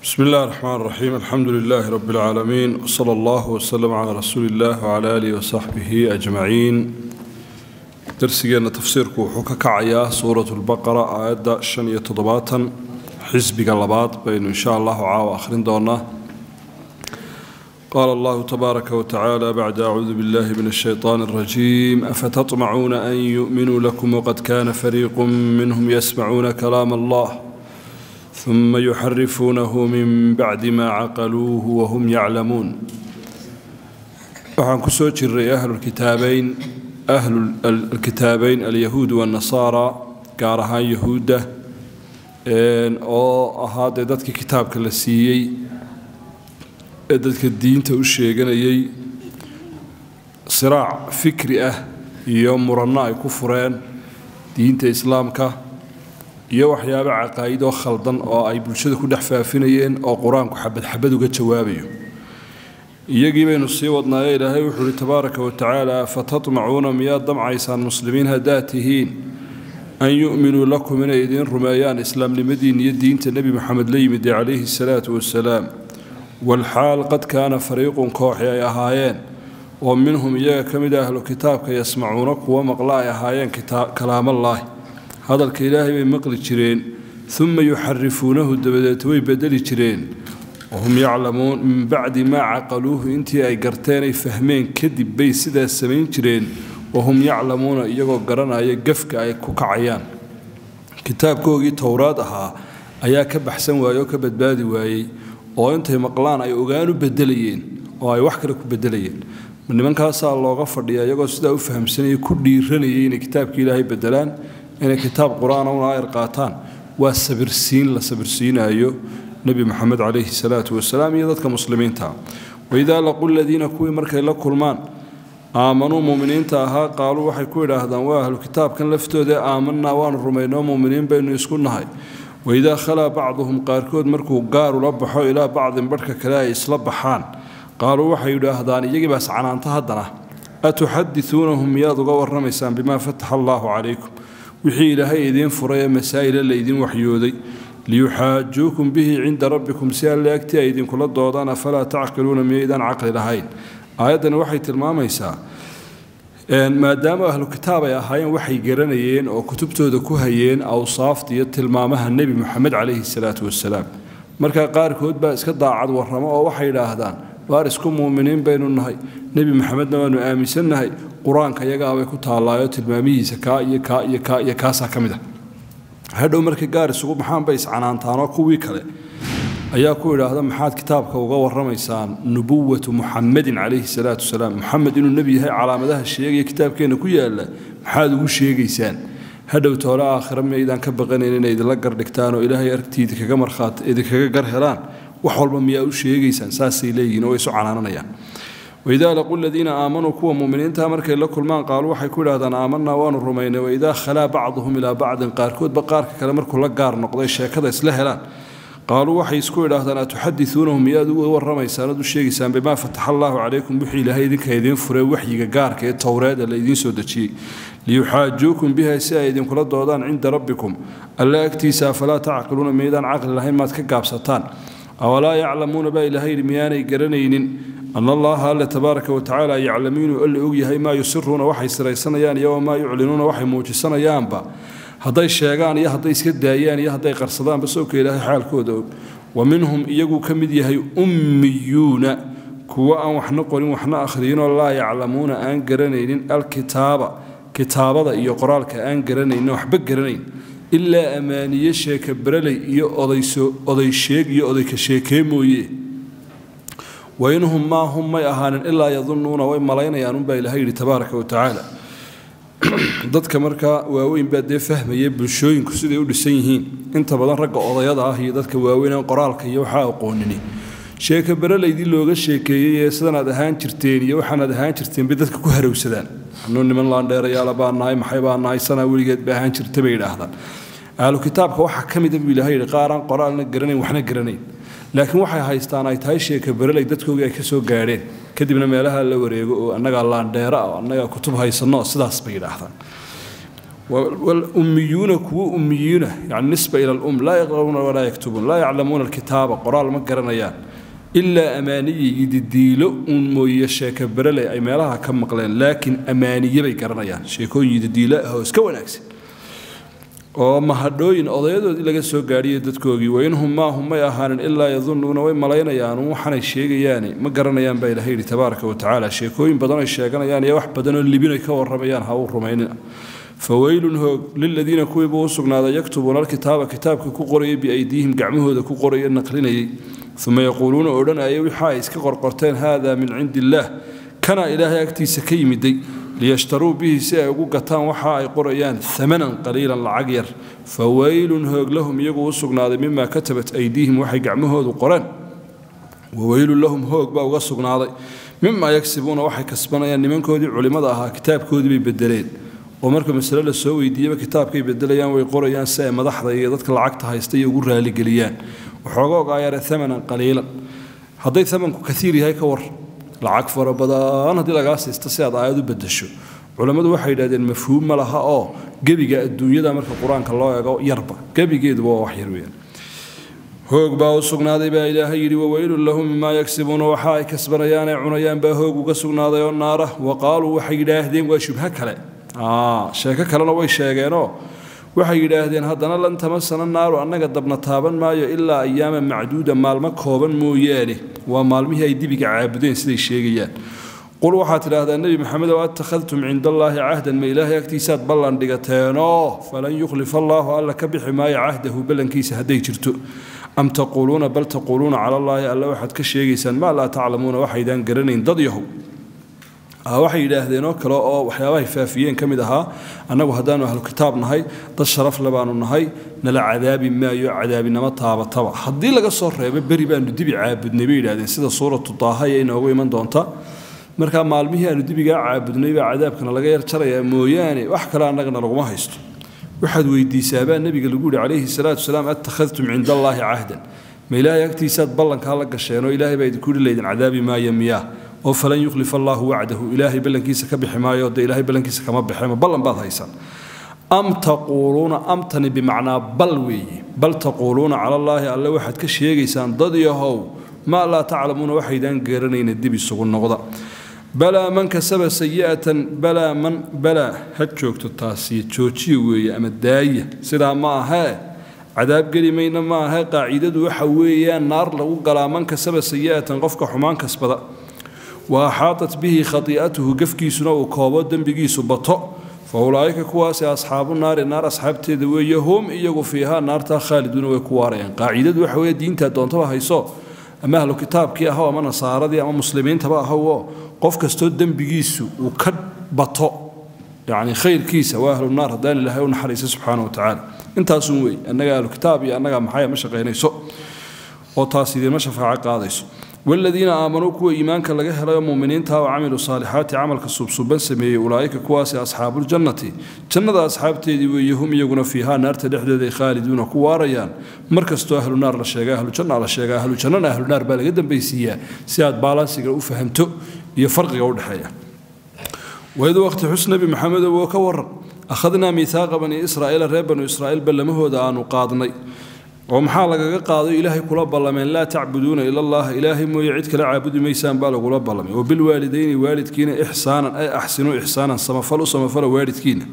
بسم الله الرحمن الرحيم، الحمد لله رب العالمين، وصلى الله وسلم على رسول الله وعلى آله وصحبه أجمعين. درسينا تفسيرك وحكا كعيا سورة البقرة آيات 75 حزب قلبات بين إن شاء الله عاو آخرين دونا. قال الله تبارك وتعالى بعد أعوذ بالله من الشيطان الرجيم: أفتطمعون أن يؤمنوا لكم وقد كان فريق منهم يسمعون كلام الله ثم يحرفونه من بعد ما عقلوه وهم يعلمون. waxaan ku soo jiray ahlulkitaabeyn alyahuud waannasaara, gaar ahaan yahuudda oo ahaa dee dadkii kitaabka la siiyey ee dadka diinta u sheeganayay, siraac fikri ah iyo muranno ay ku fureen diinta islaamka iyo waxyaabo caqaa'id oo khaldan oo ay bulshada ku dhex faafinayeen oo qur-aanku xabad xabad uga jawaabayo. Iyagii baynu sii wadnaaye. Ilaahay wuxuu uhi tabaaraka wa tacaala: fatatmacuuna, miyaad damcaysaan muslimiin haddaad tihiin, an yu'minuu lakum, inay idiin rumeeyaan islaamnimadiin iyo diinta Nebi Moxamed la yimid calayhi asalaatu wassalaam, walxaal qad kaana fariiqun, kooxi ay ahaayeen oo minhum iyaga ka mid a ahlu kitaabka, yasmacuuna, kuwa maqla ay ahaayeen, kalaamallaahi, hadalka Ilaahay bay maqli jireen, uma yuxarifuunahu, dabadeed way bedeli jireen, wahum yaclamuun, min bacdi maa caqaluuhu, intii ay garteen ay fahmeen kadib bay sidaas samayn jireen, wahum yaclamuuna, iyagoo garanaya gefka ay ku kacayaan. Kitaabkoogii Towraad ahaa ayaa ka baxsan waayey oo ka badbaadi waayey, oo intay maqlaan ay ogaan u bedelayeen oo ay wax kale ku bedelayeen. Nimankaasaa looga fadhiya iyagoo sidaa u fahamsanayay ku dhiiranayay inay kitaabkii Ilaahay bedelaan, inay kitaab qur-aan una ayar qaataan? Waa sabirsiin la sabirsiinayo Nebi Moxamed calayhi salaatu wasalaam iyo dadka muslimiinta. Waidaa laqu ladiina, kuwii markay la kulmaan, aamanuu, muuminiinta ahaa, qaaluu, waxay ku idhaahdaan, waa ahlu kitaabkan laftooda, aamanaa, waanu rumaynoo muuminiin baynu isku nahay. Waidaa khalaa bacduhum, qaarkood markuu gaar ula baxo, ilaa bacdin, barhka kale ay isla baxaan, qaaluu, waxay yidhaahdaan, iyagii baas canaanta haddana, atuxadisuunahum, miyaad uga warramaysaan, bimaa fataxa allaahu calaykum, wixii Ilaahay idiin furay ee masaa'ila laydin waxyooday, liyuxaajuukum bihi cinda rabbikum, si alle agtii ay idinkula doodaan, afalaa tacqiluuna, miyaydaan caqli lahayn? Aayaddani waxay tilmaamaysaa, maadaama ahlu kitaab ay ahaayeen, waxay garanayeen oo kutubtooda ku hayeen awsaafta iyo tilmaamaha Nebi Moxamed calayhi salaatu wasalaam. Markaa qaarkood baa iska daacad warramo oo waxay idhaahdaan: waar isku muuminiin baynu nahay, Nebi Moxamedna waanu aaminsannahay, qur-aanka iyagaabay ku taallaayo tilmaamihiisa kaa iyo kaa iyo kaa iyo kaasaa ka mid ah. Hadhow markay gaar isugu baxaan bay iscanaantaanoo kuwii kale ayaa ku idhaahda: maxaad kitaabka uga warramaysaan nubuwatu Muxamedin calayhi salaatu wasalaam, Muxamed inuu nebi yahay calaamadaha sheegaya kitaabkeenna ku yaalla maxaad ugu sheegaysaan? Hadhow toole aakhira miyaydaan ka baqanayn inay idinla gardhigtaan oo Ilaahay argtii idinkaga markhaati idinkaga gar helaan? Wax walba miyaa u sheegaysaan? Saasay leeyihiin oo way isu canaananayaan. Waidaa laquu ladiina aamanuu, kuwa muuminiinta markay la kulmaan, qaaluu, waxay ku idhahdaan, aamanaa, waanu rumaynay. Waidaa khalaa bacduhum ilaa bacdin, qaarkoodba qaarka kale markuu la gaar noqday sheekada isla helaan, qaaluu, waxay isku idhaahdaan, atuxadisuunahum, miyaad uga warramaysaan ood u sheegaysaan, bimaa fataxa allaahu calaykum, wixii Ilaahay idinka idiin furay waxyiga gaarka ee Towreeda la idiin soo dejiyey, liyuxaajuukum biha, si ay idinkula doodaan, cinda rabbikum, alle agtiisa, afalaa tacqiluuna, miyaydaan caqli lahayn, maad ka gaabsataan? Awalaa yaclamuuna, baa Ilaahay yidhi, miyaanay garanaynin, ana allaha, alle tabaaraka wa tacaala, yaclamu, inuu alle og yahay, maa yusiruuna, waxay siraysanayaan, iyo wamaa yuclinuuna, waxay muujisanayaanba, hadday sheegaan iyo hadday iska daayaan iyo hadday qarsadaanba, sowka Ilaahay xaalkooda og. Wa minhum, iyaguu ka mid yahay, ummiyuuna, kuwo aan waxna qorin waxna akhriyinoo, laa yaclamuuna, aan garanaynin, alkitaaba, kitaabada iyo qoraalka aan garanaynin, waxba garanayn, ilaa amaaniye, sheeka baraley iyo odayso oday sheeg iyo odayka sheekee mooye. Wainhum, maa hum, may ahaanin, ilaa yadunnuuna, way malaynayaan unbaa Ilahay yidhi tabaaraka wa tacaala. Dadka markaa waaweyn baa dee fahmaya bulshooyinku siday u dhisan yihiin. Inta badan ragga odayada ah iyo dadka waaweyn aan qoraalka iyo waxaa aqoonini, sheeka baraleydii looga sheekeeyey ee sidanaad ahaan jirteen iyo waxaanaad ahaan jirteen bay dadka ku harowsadaan. Anuu niman laandheerayaala baa nahay, maxay baa nahay, sanaa weligeed ba ahaan jirta bay idhaahdaan. Ahlu kitaabka waxaa ka mida buu Ilahay yidhi qaaraan qoraalna garanayn waxna garanayn, laakiin waxay haystaan ay tahay sheeka baraley dadkoogii ay ka soo gaadheen, kadibna meelaha la wareego oo annagaa laandheera ah oo annagaa kutub haysanno, sidaas bay yidhaahdaan. Walummiyuuna kuwa ummiyuuna, yani nisba ila alum, laa yaqra'uuna walaa yaktubuun, laa yaclamuuna alkitaaba, qoraal ma garanayaan ilaa amaaniye yididiilo uun mooye, sheeka berele ay meelaha ka maqleen, laakiin amaaniye bay garanayaan, sheekooyin yididiilo ah oo iska wanaagsan oo mahadhooyin odayadoodii laga soo gaadhiyay dadkoogii. Wainhum maahum may ahaanin ilaa yadunnuuna, way malaynayaan waxaanay sheegayaani, ma garanayaan baa Ilahay yidhi tabaaraka wa tacaala. Sheekooyin badan ay sheeganayaan iyo wax badanoo libin ay ka warramayaan ha u rumaynina. Fawaylun hoog liladiina kuwii buu u sugnaaday yaktubuuna alkitaaba, kitaabka ku qorayay, biaydiihim gacmahooda ku qoraya, naqlinayay, uma yaquuluuna odhanaya waxa ay iska qorqorteen, haada min cindi illaah, kana Ilaahay agtiisa ka yimiday, liyashtaruu bihi, si ay ugu gataan waxa ay qorayaan, amanan qaliilan, lacag yar. Fawaylun hoog lahum iyagu u sugnaaday mima katabat aydiihim, waxay gacmahoodu qoreen. Waweylun lahum hoog baa uga sugnaaday mima yagsibuuna, waxay kasbanayaan. Nimankoodii culimmada ahaa kitaabkoodii bay bedeleen, oo marka masale la soo weydiiyaba kitaabkay bedelayaan, way qorayaan si ay madaxda iyo dadka lacagta haysta iyo ugu raaligeliyaan waxooga yare amanan qaliilan. Hadday amanku kaiir yahay ka war, lacag fara badan haddii lagaa siisto si aad aayad u bedesho, culammadu waxay yidhahdeen mafhuum ma laha, oo gebiga adduunyada marka qur-aanka loo eego yarba gebigeeduba waa wax yar weeyaan. Hoog baa u sugnaaday baa Ilaahay yidhi, waweylun lahum mimaa yagsibuuna, waxa ay kasbanayaan ee cunayaan baa hoog uga sugnaaday oo naara. Wa qaaluu waxay yidhaahdeen, waa shubho kale, sheeko kalena way sheegeenoo waxay yidhaahdeen haddana, lan tamasana naaru, annaga dabna taaban maayo, ilaa ayaama macduuda, maalmo kooban mooyaane. Waa maalmihii ay dibiga caabudeen siday sheegayaan. Qul waxaad tidhaahdaa Nebi Maxamedow, attakhadtum cinda allaahi cahdan, ma Ilaahay agtiisaad ballan dhigateenoo? Falan yukhlifa allaahu, alla ka bixi maayo, cahdahu, ballankiisa hadday jirto. Am taquuluuna, bal taquuluuna cala allaahi, alla waxaad ka sheegaysaan, maa laa taclamuuna, waxaydaan garanayn dad yahow. Waxay yidhaahdeen oo kale oo waxyaabahay faafiyeen ka mid ahaa, annagu haddaanu ahlu kitaab nahay dad sharaf le baanu nahay, nala cadaabi maayo, cadaabinama taabataba haddii laga soo reebo beri baanu dibi caabudnay bay yidhahdeen, sida suuratu Taaha ee inoogu iman doonta. Markaa maalmihii aanu dibigaa caabudnay baa cadaabkana laga yar jarayaa mooyaane, wax kale annagana laguma haysto. Waxaad weydiisaabaa nebiga lagu yihi calayhi salaatu wasalaam, attakhadtum cinda allaahi cahdan, ma Ilaahay agtiisaad ballankaa la gasheenoo Ilaahay baa idinku yidhi laydin cadaabi maayo miyaa? Oo falan yukhlifa allaahu wacdahu, Ilaahay ballankiisa ka bixi maayo, dee Ilaahay ballankiisa kama baxe, ma ballan baad haysaan? Am taquuluuna, amtani bimacnaa bal weeye, bal taquuluuna cala allaahi, alle waxaad ka sheegaysaan dad yahow maa laa taclamuuna, waxaydaan garanayna, dib isugu noqda. Balaa man kasaba sayi'atan, balaa man, balaa ha joogto taasi, joojiya weeye ama daaya, sidaa ma ahee, cadaab geli mayna ma ahe. Qaacidadu waxa weeyaan naar lagu galaa man kasaba sayi'atan, qofka xumaan kasbada, wa axaatat bihi khati'atuhu, gafkiisuna uu koobo, dembigiisu bato, fa ulaa'ika kuwaasi asxaabu naari, naar asxaabteeda weeye, hum iyagu fiihaa, naartaa, khaaliduuna, way ku waarayaan. Qaacidadu waxa weeye diintaa doontaba hayso, ama ahlu kitaabkii ahow ama nasaaradii ama muslimiintaba ahowoo, qof kastoo dembigiisu uu ka bato yacni khayrkiisa waa ahlu naar haddaan Ilaahay u naxariisa subxaana wa tacaala. Intaasun wey, annaga ahlu kitaab iyo annaga maxaya ma shaqaynayso oo taas idiinma shafaaco qaadayso. Waaladiina aamanuu, kuwa iimaanka laga helay oo muuminiinta, oo camiluu saalixaati, camalka subsuban sameeyey, ulaa'ika kuwaasi asxaabuljannati, jannada asxaabteedii weeye, hum iyaguna fiihaa, naarta dhexdeeda ay khaaliduuna, ku waarayaan. Mar kastoo ahlu naar la sheega ahlu janna la sheega, ahlu jannana ahlu naar baa laga dambaysiiyaa si aad baalansiga u fahamto iyo farqiga u dhexeeya. Waid waqti xus, Nebi Maxamedow, oo ka waran, akhadnaa miithaaqa bani Israa'iila, reer banu Israa'iil ballamahooda aanu qaadnay. Oo maxaa lagaga qaaday Ilaahay kula ballameen? Laa tacbuduuna ila allah, Ilaahay mooye cid kale caabudi maysaan baa lagula ballamay. Wabilwaalidayni, waalidkiina, ixsaanan, ay axsinuu ixsaanan, samafal u samafala waalidkiina,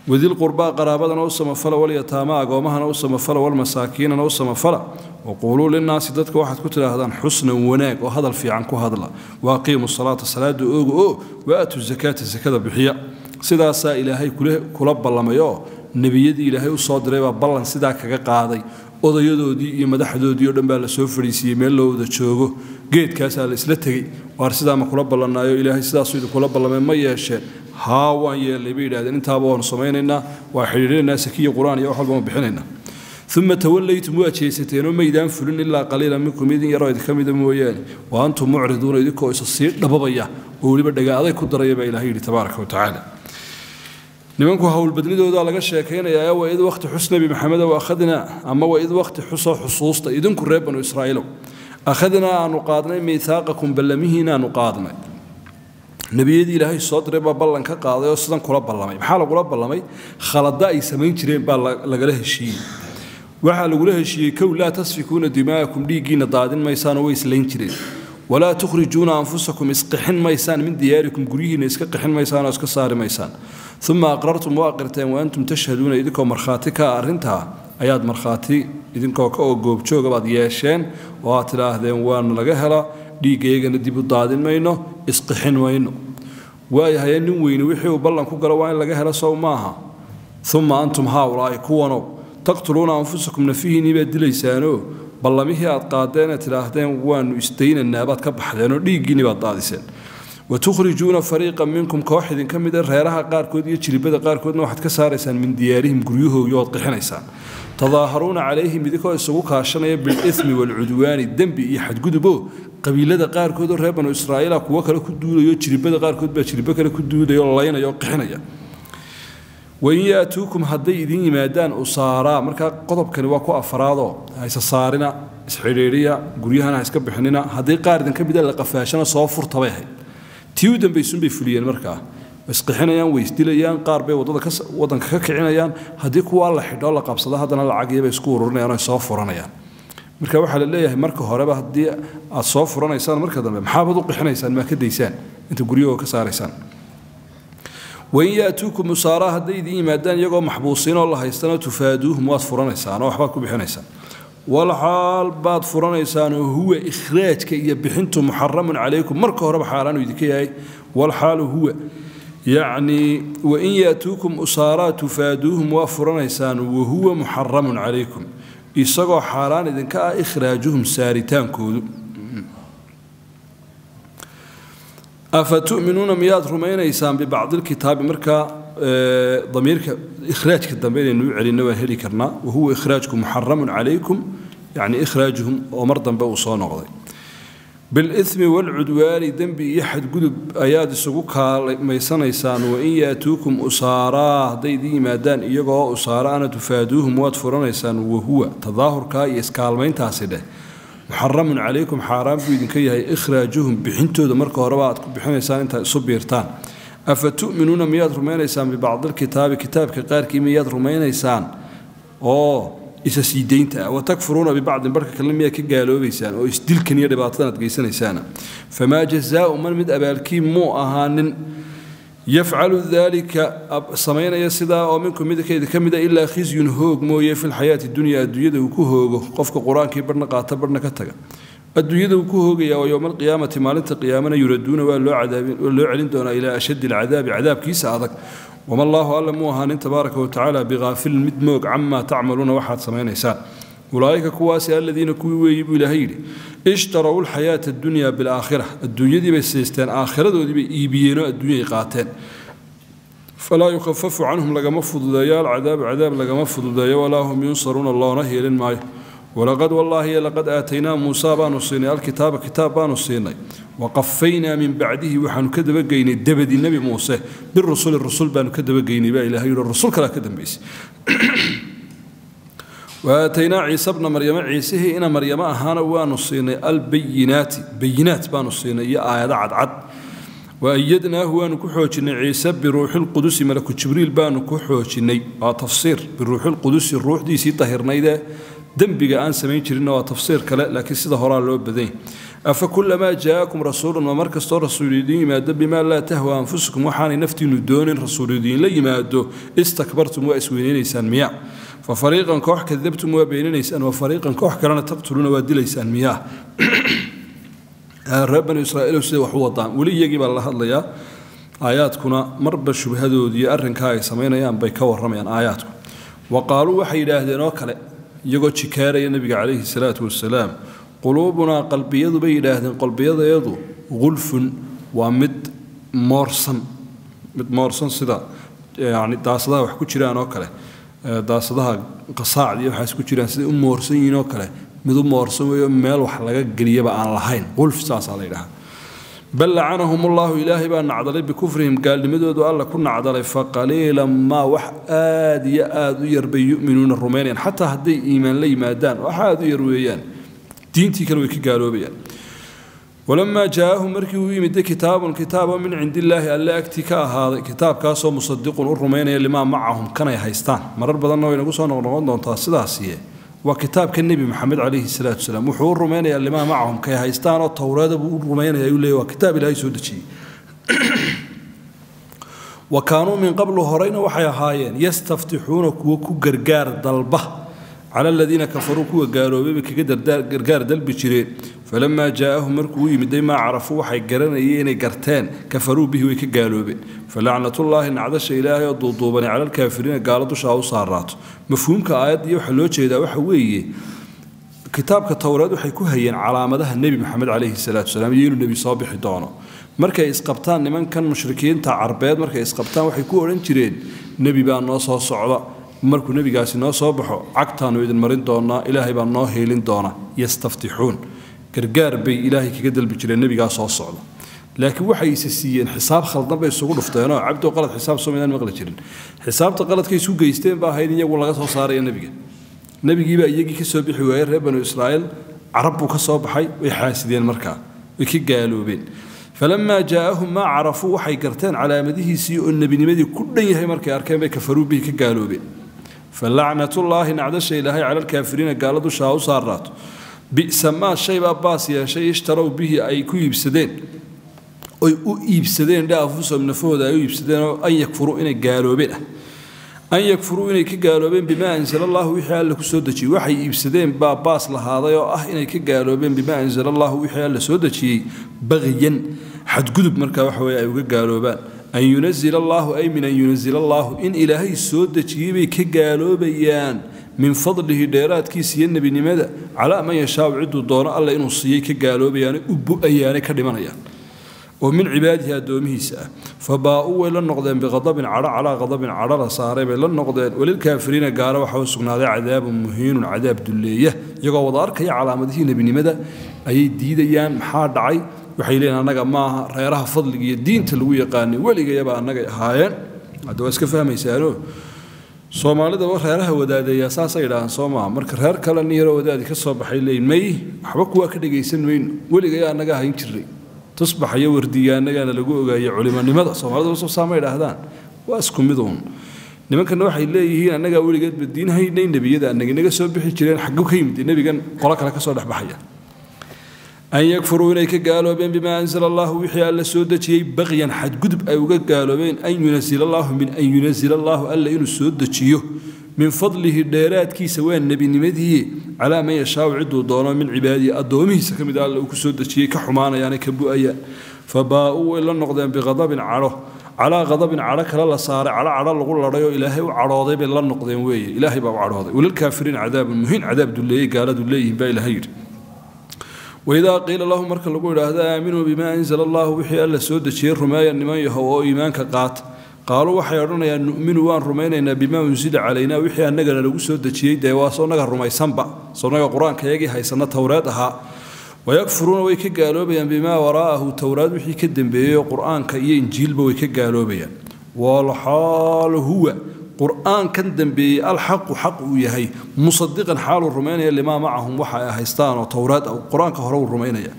wadilqurbaa, qaraabadana u samafala, walyataama, agoomahana u samafala, walmasaakiinana u samafala, waquuluu linnaasi, dadka waxaad ku tidhaahdaan, xusnan, wanaag, oo hadal fiican ku hadla, waaqiimu salaata, salaada ooga, oo waatu zakaata, sakada bixiya. Sidaasaa Ilaahay kula ballamay oo nebiyadii Ilaahay u soo diray baa ballan sidaa kaga qaaday. Odayadoodii iyo madaxdoodii oo dhan baa la soo fadhiisiiyey meel loo wada joogo, geedkaasaa la isla tegey. Waar sidaa ma kula ballannaayo? Ilaahay sidaasuu idinkula ballamay, ma yeesheen? Haa, waan yeelnay bay yidhahdeen, intaaba waanu samaynaynaa, waa xidhiidhinaynaa, sakiyo qur-aan iyo wax walba waan bixinaynaa. Uma tawallaytum, waa jeesateenoo maydaan fulin, ilaa qaliila minkum, idin yaroo idinka mida mooyaane, wa antum mucriduuna, idinkoo isa sii dhababaya oo weliba dhaga aday ku daraya baa Ilahay yidhi tabaaraka wa tacaala. Nimanku howlbadnidooda laga sheekaynayaa. Waa id waqti xus, Nebi Maxamedow, akhadnaa, ama waa id waqti xusoo xusuusta idinku reer banu Israa'iilow, akhadnaa, aanu qaadnay, miithaaqakum, ballamihiinaanu qaadnay. Nebiyadii Ilaahay soo diray baa ballan ka qaaday oo sidan kula ballamay. Maxaa lagula ballamay? Khalada ay samayn jireen baa lagala heshiiyey. Waxaa lagula heshiiyey kow, laa tasfikuuna dima'akum, dhiiggiina daadin maysaanoo way islayn jireen. Walaa tukhrijuuna anfusakum, isqixin maysaan, min diyaarikum, guryihiinna iska qixin maysaan oo iska saari maysaan. Uma aqrartum, waa qirteen, wa antum tashhaduuna, idinkoo markhaati ka ah arrintaa ayaad markhaati idinkoo ka oo goobjooga baad yeesheen oo aad tidhaahdeen waana laga helaa, dhiiggayagana dib u daadin mayno, isqixin mayno. Waayahaye, nin weyne wixii uu ballan ku galo waa in laga helo, sow maaha? Uma antum haaulaa'i, kuwanow, taqtuluuna anfusakum, nafihiinnii baad dilaysaanoo ballamihii aad qaadeen ee tidhaahdeen waanu isdaynaynaa baad ka baxdeenoo dhiiggiinni baad daadiseen. Watukhrijuuna fariiqan minkum, koox idinka mid a reeraha qaarkood iyo jilibada qaarkoodna waxaad ka saaraysaan min diyaarihim, guryahoogii ood qixinaysaan. Tadaaharuuna calayhim, idinkoo isugu kaashanaya, bilithmi waalcudwaani, dembi iyo xadgudubo. Qabiilada qaarkood oo reer Banu Israa'iila kuwo kale ku duulayo, jiribada qaarkood baa jiribo kale ku duulaya oo laynaya oo qixinaya. Wain yaatuukum, hadday idin yimaadaan, usaaraa. Markaa qodobkani waa ku afraadoo haysa saarina, isxidhiidhiya, guryahana ha iska bixinina, haddii qaar idinka mida la qafaashana soo furta bay ahayd. Tii u dambaysunbay fuliyeen. Markaa isqixinayaan, way isdilayaan, qaar bay waddada ka waddanka ka kicinayaan. Haddii kuwaa la xidho la qabsado, haddana lacagiyabay isku ururinayaan oo soo furanayaan. Marka waxaa la leeyahay, marka horeba haddii aad soo furanaysaan, marka dambe maxaabaad u qixinaysaan? Maa ka daysaan inta guryahooga ka saaraysaan? Wain yaatuukum usaaraa, hadday idin yimaadaan iyagoo maxbuusiin oo la haystana, tufaaduuhum, waad furanaysaan oo waxbaad ku bixinaysaan. Walxaal baad furanaysaan oo huwa ikhraajka iyo bixintu muxaramun calaykum, marka horeba xaaraanu idinka yahay. Walxaalu huwa, yacnii, wain yaatuukum usaaraa tufaaduuhum, waa furanaysaan, wahuwa muxaramun calaykum, isagoo xaaraan idinka ah, ikhraajuhum, saaritaankoodu. Afa tu'minuuna, miyaad rumaynaysaan, bibacdi lkitaabi? Markaa damiirka ikhraajka dambe inaynu u celinno waan heli karnaa. Wahuwa ikhraajku muxaramun calaykum, yacni ikhraajuhum oo mar dambe uu soo noqday. Bilithmi waalcudwaani, dembi iyo xadgudub ayaad isugu kaalmaysanaysaan. Wain yaatuukum usaaraa, hadday idin yimaadaan iyagoo usaara ana, tufaaduuhum, waad furanaysaan. Wahuwa tadaahurkaa iyo iskaalmayntaasi dheh muxaramun calaykum, xaaraan buu idinka yahay, ikhraajuhum, bixintooda marka horeba aad ku bixinaysaan intaad isu biirtaan. Afa tu'minuuna, miyaad rumaynaysaan, bibacdi lkitaabi, kitaabka qaarkii miyaad rumaynaysaan oo isa sii deynta ah, watakfuruuna bibacdin, barka kalena miyaad ka gaaloobaysaan oo isdilkan iyo dhibaatadan aad geysanaysaana? Famaa jazaau man, mid abaalkii muu ahaanin, yafcalu daalika, samaynaya sidaa, oo minkum, midkeeda ka mida, ilaa khizyun, hoog mooye, fi lxayaati dunya, adduunyada uu ku hoogo. Qofka qur-aankii barhna qaata barhna ka taga, adduunyada uu ku hoogaya. Oo yowma alqiyaamati, maalinta qiyaamana, yuraduuna, waa loo cadaabin, waa loo celin doonaa, ilaa ashaddi alcadaabi, cadaabkiisa adag. Wama allaahu, alla muu ahaanin, tabaaraka watacaala, biqaafilin, mid moog, camaa tacmaluuna, waxaad samaynaysaan. Ulaa'ika, kuwaasi, aladiina, kuwii weeyi buu Ilaahay yidhi, ishtarow alxayaata addunya bilaakhira, adduunyadii bay siisteen, aakhiradoodii bay iibiyeenoo adduunyay qaateen. Falaa yukhafafu canhum, lagama fududeeyo, alcadaabu, cadaab lagama fududeeyo, walaa hum yunsaruuna, loona hiilin maayo. Walaqad, wallaahi, laqad aataynaa Muusaa, baanu siinay, alkitaaba, kitaab baanu siinay. Waqafaynaa min bacdihi, waxaanu ka dabageynay dabadii Nebi Muuse, birusuli, rusul baanu ka dabageynay baa Ilahay yihi, rusul kalaa ka dambaysay. Waataynaa Ciise bna Maryama, Ciisihii ina Maryamo ahaana waanu siinay, albayinaati, bayinaat baanu siinay iyo aayado cadcad. Waayadnaahu, waanu ku xoojinay Ciise, biruuxilqudusi, malaku Jibriil baanu ku xoojinay. Waa tafsiir, biruuxilqudusi, ruuxdiisii dahirnaydee dembiga aan samayn jirinna waa tafsiir kale, laakiin sida horaa loo badanya. Afa kulamaa jaa'akum rasuulun, ma mar kastoo rasuul idiin yimaado, bimaa laa tahwa anfusukum, waxaanay naftiinnu doonin rasuul idiinla yimaado, istakbartum, waa isweynaynaysaan miya? Fa fariiqan, koox, kadabtum, waa beeninaysaan, wa fariiqan, koox kalena, taqtuluuna, waa dilaysaan miyaa? Reer Banu Israa'iilow, siday wax u wadaan? Weli iyagii baa lala hadlayaa. Aayaadkuna marba shubhadoodii arrinkaa ay samaynayaan bay ka warramayaan aayaadku. Wa qaaluu, waxay yidhaahdeen oo kale iyagoo jikaaraya Nebiga calayhi salaatu wasalaam, quluubunaa, qalbiyadu bay yidhaahdeen, qalbiyadeedu, gulfun, waa mid moorsan, mid moorsan sida yani daasadaha wax ku jiraan oo kale, daasadaha qasaacda iyo waxaas ku jiraan siday u moorsan yihiin oo kale, mid u moorsan weeyo, meel wax laga geliyaba aan lahayn. Gulf saasaa la yidhahaa. Bal lacanahum ullahu, Ilaahay baa nacdalay, bikufrihim, gaalnimadoodu Alla ku nacdalay. Faqaliilan maa, wax aad iyo aad u yar bay, yu'minuuna, rumaynayaan. Xataa hadday iimaan la yimaadaan, wax aad u yar weeyaan, diintii kale way ka gaaloobayaan. Walamaa jaaahum markii uu yimid kitaabun kitaaba min cindi illaahi alle agti ka ahaaday, kitaabkaasoo musadiqun u rumaynaya limaa macahum kanay haystaan. Marar badanna way nagu soo noqnoqon doontaa sidaasiye. Waa kitaabka Nebi Maxamed calayhi salaatu wasalaam, wuxuu u rumaynayaa limaa macahum kay haystaanoo Towreeda buu u rumaynaya, uu leeyahy waa kitaab Ilaahay soo dejiyey. Wa kaanuu min qablu horeyna waxay ahaayeen yastaftixuuna kuwa ku gargaar dalba cala aladiina kafaruu, kuwa gaaloobay bay kaga gargaar dalbi jireen. Falamaa jaaahum markuu u yimiday maa carafuu waxay garanayeen inay garteen, kafaruu bihi way ka gaaloobeen. Falacnatullaahi nacdasha Ilaahay oo duuduubani cala alkaafiriina gaalo dusha ha u saaraato. Mafhuumka aayadda iyo waxaa loo jeedaa waxa weeye kitaabka Towreed waxay ku hayeen calaamadaha Nebi Maxamed calayhi salaatu wasalaam iyo inuu nebi soo bixi doono. Markay isqabtaan nimankan mushrikiinta Carbeed, markay isqabtaan waxay ku odhan jireen nebi baa noo soo socda, markuu nebigaasi noo soo baxo cagtaanu idin marin doonaa, Ilaahay baa noo heelin doona. Yastaftixuun gargaar bay Ilaahay kaga dalbi jireen nebigaa soo socda. Laakiin waxay isa siiyeen xisaab khaldan bay isugu dhufteenoo cabdo qalad xisaab soo midaan maqli jirin. Xisaabta qaladkay isu geysteen baa ahayd iyagu laga soo saaraya nebiga. Nebigiibaa iyagii ka soo bixi waayey reer Banu Israa'iil, Carab buu ka soo baxay, way xaasideen markaa, way ka gaaloobeen. Falamaa jaaahum maa carafuu waxay garteen calaamadihiisii oo nebinimadii ku dhan yahay markay arkeen bay kafaruu bihi ka gaaloobeen. Falacnatullaahi nacdasha Ilaahay cala alkaafiriina gaalo dusha ha u saaraato. Bi'sa maa shay baa baas yeeshay ishtarow bihi ay ku iibsadeen, oy u iibsadeen dhe anfusahum nafahooda ay u iibsadeen, oo an yakfuruu inay gaaloobeen ah, an yakfuruu inay ka gaaloobeen bimaa anzala allahu wixii Alle ku soo dejiyey. Waxay iibsadeen baa baas lahaaday oo ah inay ka gaaloobeen bimaa anzala allahu wixii Alle soo dejiyey, bagyan xadgudub markaa waxa weye ay uga gaaloobaan. An yunazila allaahu ay min an yunazila allaahu in Ilaahay soo dejiyey bay ka gaaloobayaan, min fadlihi dheeraadkiisa iyo nebinimada, calaa man yashaau cidduu doono Alle inuu siiyey ka gaaloobayaane u bu'ayaane ka dhimanayaan oo min cibaadihi addoomihiisa ah. Fabaa'uu way la noqdeen biqadabin cadho, calaa qadabin cadho la saaray bay la noqdeen. Walilkaafiriina gaalo waxaa u sugnaaday cadaabun muhiinun cadaab dulleeya. Iyagoo wada arkaya calaamadihii nebinimada ayay diidayaan. Maxaa dhacay? Waxay leeyihin annaga maaha, reeraha fadliga iyo diinta lagu yaqaanay weligayaba annagay ahaayeen. Hadda waa iska fahmaysaano Soomaalidaba reeraha wadaadeeyaa saasay yidhaahaan, soo maaha? Marka reer kale nin yaroo wadaadi ka soo baxay leeyihin may waxba kuwaa ka dhegaysan mayno, weligaya annaga hayn jirray tusbax iyo wardiga annagaana lagu ogaayey culimonimada. Soomaalida soo saama yidhaahdaan? Waa isku mid uun. Nimankana waxay leeyihiin annagaa weligeedba diin haynay, nebiyada annaga inaga soo bixi jireen, xaggu ka yimid nebigan qolo kale ka soo dhex baxaya? An yakfuruu inay ka gaaloobeen bimaa anzala allahu wixii Alle soo dejiyey, baqyan xadgudub ay uga gaaloobeen, an yunazila allahu min an yunazila allahu Alle inuu soo dejiyo, min fadlihi dheeraadkiisa waa nebinimadii, calaa man yashaau cidduu doono min cibaadihi addoomihiisa ka mid a Alle uu ku soo dejiyey ka xumaanayaanay ka bu'ayaan. Fabaa'uu way la noqdeen biqadabin cadho, calaa qadabin cadho kale la saaray, cadho cadho lagu ladhay oo Ilaahay u cadhooday bay la noqdeen weeye, Ilaahay baa u cadhooday. Walilkaafiriin cadaabun muhiin, cadaab dulleeyey gaaladu leeyihin baa Ilaahay yidhi. Waidaa qiila lahum marka lagu idhaahdo aaminuu bimaa anzala allahu wixii Alla soo dejiyey rumeeya niman yahow oo iimaanka qaata, qaaluu waxay odhanayaan nu'minu waan rumaynaynaa bimaa unsila calaynaa wixii annagana lagu soo dejiyey, dee waa soo naga rumaysanba, soo naga Qur-aanka iyagii haysana Towreed ahaa. Wayakfuruuna way ka gaaloobayaan bimaa waraa'ahu Towraad wixii ka dembeeyey oo Qur-aanka iyo Injiilba way ka gaaloobayaan. Walxaal huwa Qur-aankan dambeeyey alxaqu xaq uu yahay, musadiqan xaaluu rumaynaya limaa macahum waxa ay haystaan oo Towraad Qur-aanka hore uu rumaynaya.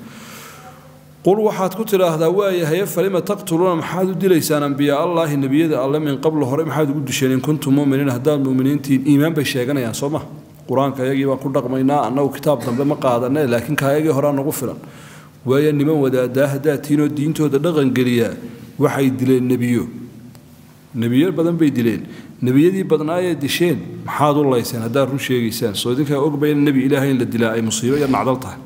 Qul waxaad ku tidhaahdaa waayahaye falima taqtuluuna maxaad u dilaysaan ambiyaa allaahi nebiyada Alle min qablu hore maxaad ugu disheen in kuntum muminiin haddaad muminiintihiin? Iimaan bay sheeganayaan, soo ma? Qur-aanka iyagii baan ku dhaqmaynaa, annagu kitaab dambe ma qaadane, laakiin kaayagii horaa nagu filan. Waayo niman wadaadaa haddaad tihiinoo diintooda dhaqangeliyaa, waxay dileen nebiyo, nebiyo badan bay dileen. Nebiyadii badnaayee disheen maxaad u layseen haddaad run sheegaysaan? Soo idinkaa ogba in nebi Ilaahay in la dilaa ay musiibo iyo nacdal tahay?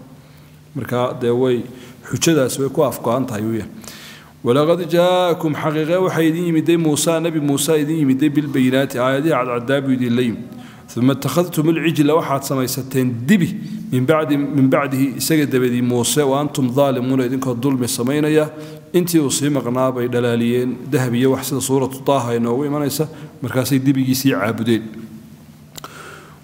Marka dee way xujadaasi way ku afgo-an tahay weeyaan. Walaqad jaa'akum xaqiiqe waxaa idin yimiday Muusa, nebi Muuse idin yimiday, bilbayinaati aayadihii cadcadaa buu idinla yimid. Uma ittakhadtum alcijla waxaad samaysateen dibi, min bacdihi isaga dabadii Muuse, wa antum daalimuuna idinkoo dulmi samaynaya. Intii uu sii maqnaa bay dhalaaliyeen dahab iyo wax, sida suuratu Taaha inoogu imanaysa, markaasay dibigiisii caabudeen.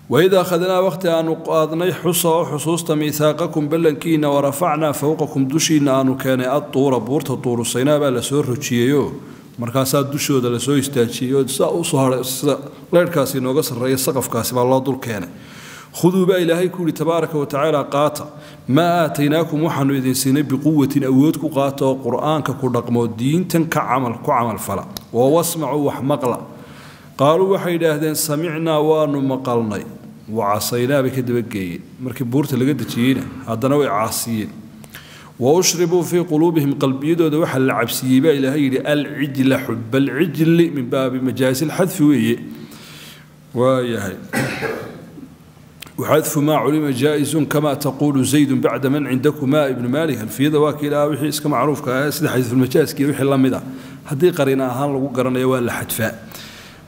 Waid akhadnaa waqti aanu qaadnay xusa oo xusuusta miihaaqakum ballankiina, warafacnaa fowqakum dushiinna aanu keenay adtuura buurta Tuurusaynaa baa lasoo rojiyeyoo markaasaa dushooda lasoo istaajiyey oo saa usoo haray sida leyrhkaasi inooga sarreeya saqafkaasi baa loo dul keenay. Khuduu baa Ilaahay ku yidhi tabaaraka wa tacaala, qaata maa aataynaakum, waxaanu idin siinay, biquwatin, awood ku qaata oo qur'aanka ku dhaqmo, diintan ka camal ku camalfala, oo wasmacuu, wax maqla. Qaaluu, waxay yidhaahdeen, samicnaa, waanu maqalnay, wacasaynaa bay ka dabageeyeen. Markii buurta laga dejiyeyna haddana way caasiyeen. Wa ushribuu fii quluubihim, qalbiyadooda waxaa la cabsiiyey baa Ilaahay yidhi alcijla, xuba alcijli, min baabi majaasi alxadfi weeye, waayahay. وxadfu maa culima jaa-izun kama taquulu zaydu bacda man cindakuma ibnu malik alfiyada waa kii lahaa. Wixii iska macruufka ah sida xadfulmajaaski wixii la mid ah, haddii qariina ahaan lagu garanayo waa la xadfaa.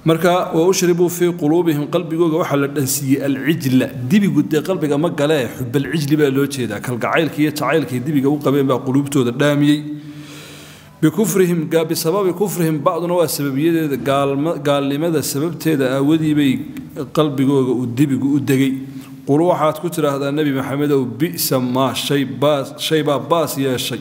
Marka wa ushribuu fii quluubihim, qalbigooga waxaa la dhansiiyey alcijla. Dibigu dee qalbiga ma galee, xubalcijli baa loo jeedaa, kalgacaylka iyo jacaylkay dibiga u qabeen baa quluubtooda dhaamiyey. Bikufrihim, bisababi kufrihim, bacduna waa sababiyadeeda, gaalnimada sababteeda aawadii bay qalbigooga uu dibigu u degay. Qul, waxaad ku tidhaahdaa Nebi Maxamedow, bi'sa maa shay baa baas yeeshay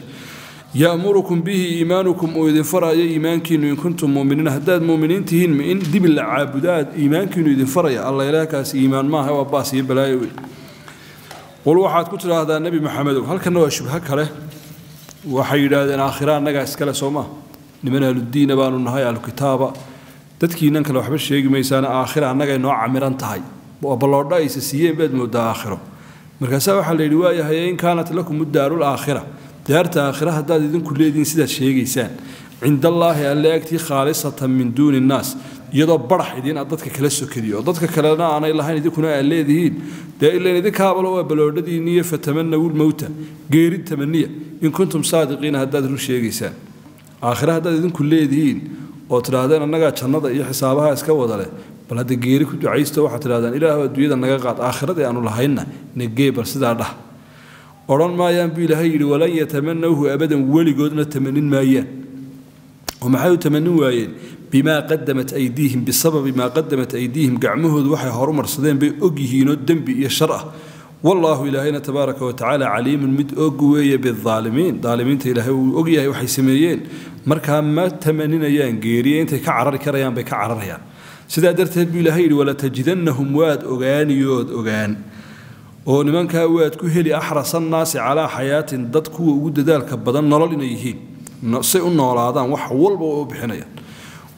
ya'murukum bihi iimaanukum, uu idin faraayo iimaankiinu, in kuntum muuminiin, haddaad muuminiin tihiin. Ma in dibi la caabudaad iimaankiinu idin faraya? Alla ilaahkaasi iimaan maaha, waa baas iyo balaayo wey. Qul, waxaad ku tidhaahdaa Nebi Maxamedow, halkanna waa shubho kale. Waxay yidhaahdeen aakhira annagaa iskale, soo maa niman ahludiina baanu nahay, ahlukitaaba, dadkiinan kale waxba sheegi maysaana, aakhira annagay noo camiran tahay, oo balloodho aysa siiyeen baad moodaa aakhiro. Markaasaa waxaa la yidhi, waayahay, in kaanat lakum daaru laakhira, daarta aakhira haddaad idinku leedihiin sidaad sheegaysaan, cindallaahi, alle agtii, khaalisatan min duuni innaas, iyadoo barax idiin aad dadka kala sokadiyo oo dadka kalena aanay lahayn, idinkuna aad leedihiin, dee ilan idinkaabalo waa baloodhadiinniyo, fatamanawu lmowta, geeri tamaniya, in kuntum saadiqiina, haddaad run sheegaysaan. Aakhira haddaad idinku leedihiin oo tidhaahdeen annagaa jannada iyo xisaabaha iska wada leh, bal hadda geeri ku ducaysto, waxaad tidhahdaan ilaahu adduunyada naga qaad, aakhiradii aanu lahaynna nagee, bal sidaa dhah. Odhan maayaan buu Ilaahay yidhi, walan yatamanawhu abadan, weligoodna tamanin maayaan. Oo maxay u tamanin waayeen? Bimaa qadamat aydiihim, bisababi maa qadamat aydiihim, gacmahoodu waxay horumarsadeen bay og yihiinoo dembi iyo shar ah. Wallaahu, Ilaahayna, tabaaraka wa tacaala, caliimun, mid og weeye, bidaalimiin, daalimiinta. Ilaahay uu og yahay waxay sameeyeen, markaa ma tamaninayaan geeriye, intay ka carari karayaan bay ka cararayaan. Sidaa darteed buu Ilaahay yidhi, walatajidannahum, waad ogaaniyood ogaan oo nimankaa waad ku heli, axrasa annaasi calaa xayaatin, dad kuwa ugu dadaalka badan nolol inay yihiin, say u noolaadaan wax walba way u bixinayaan.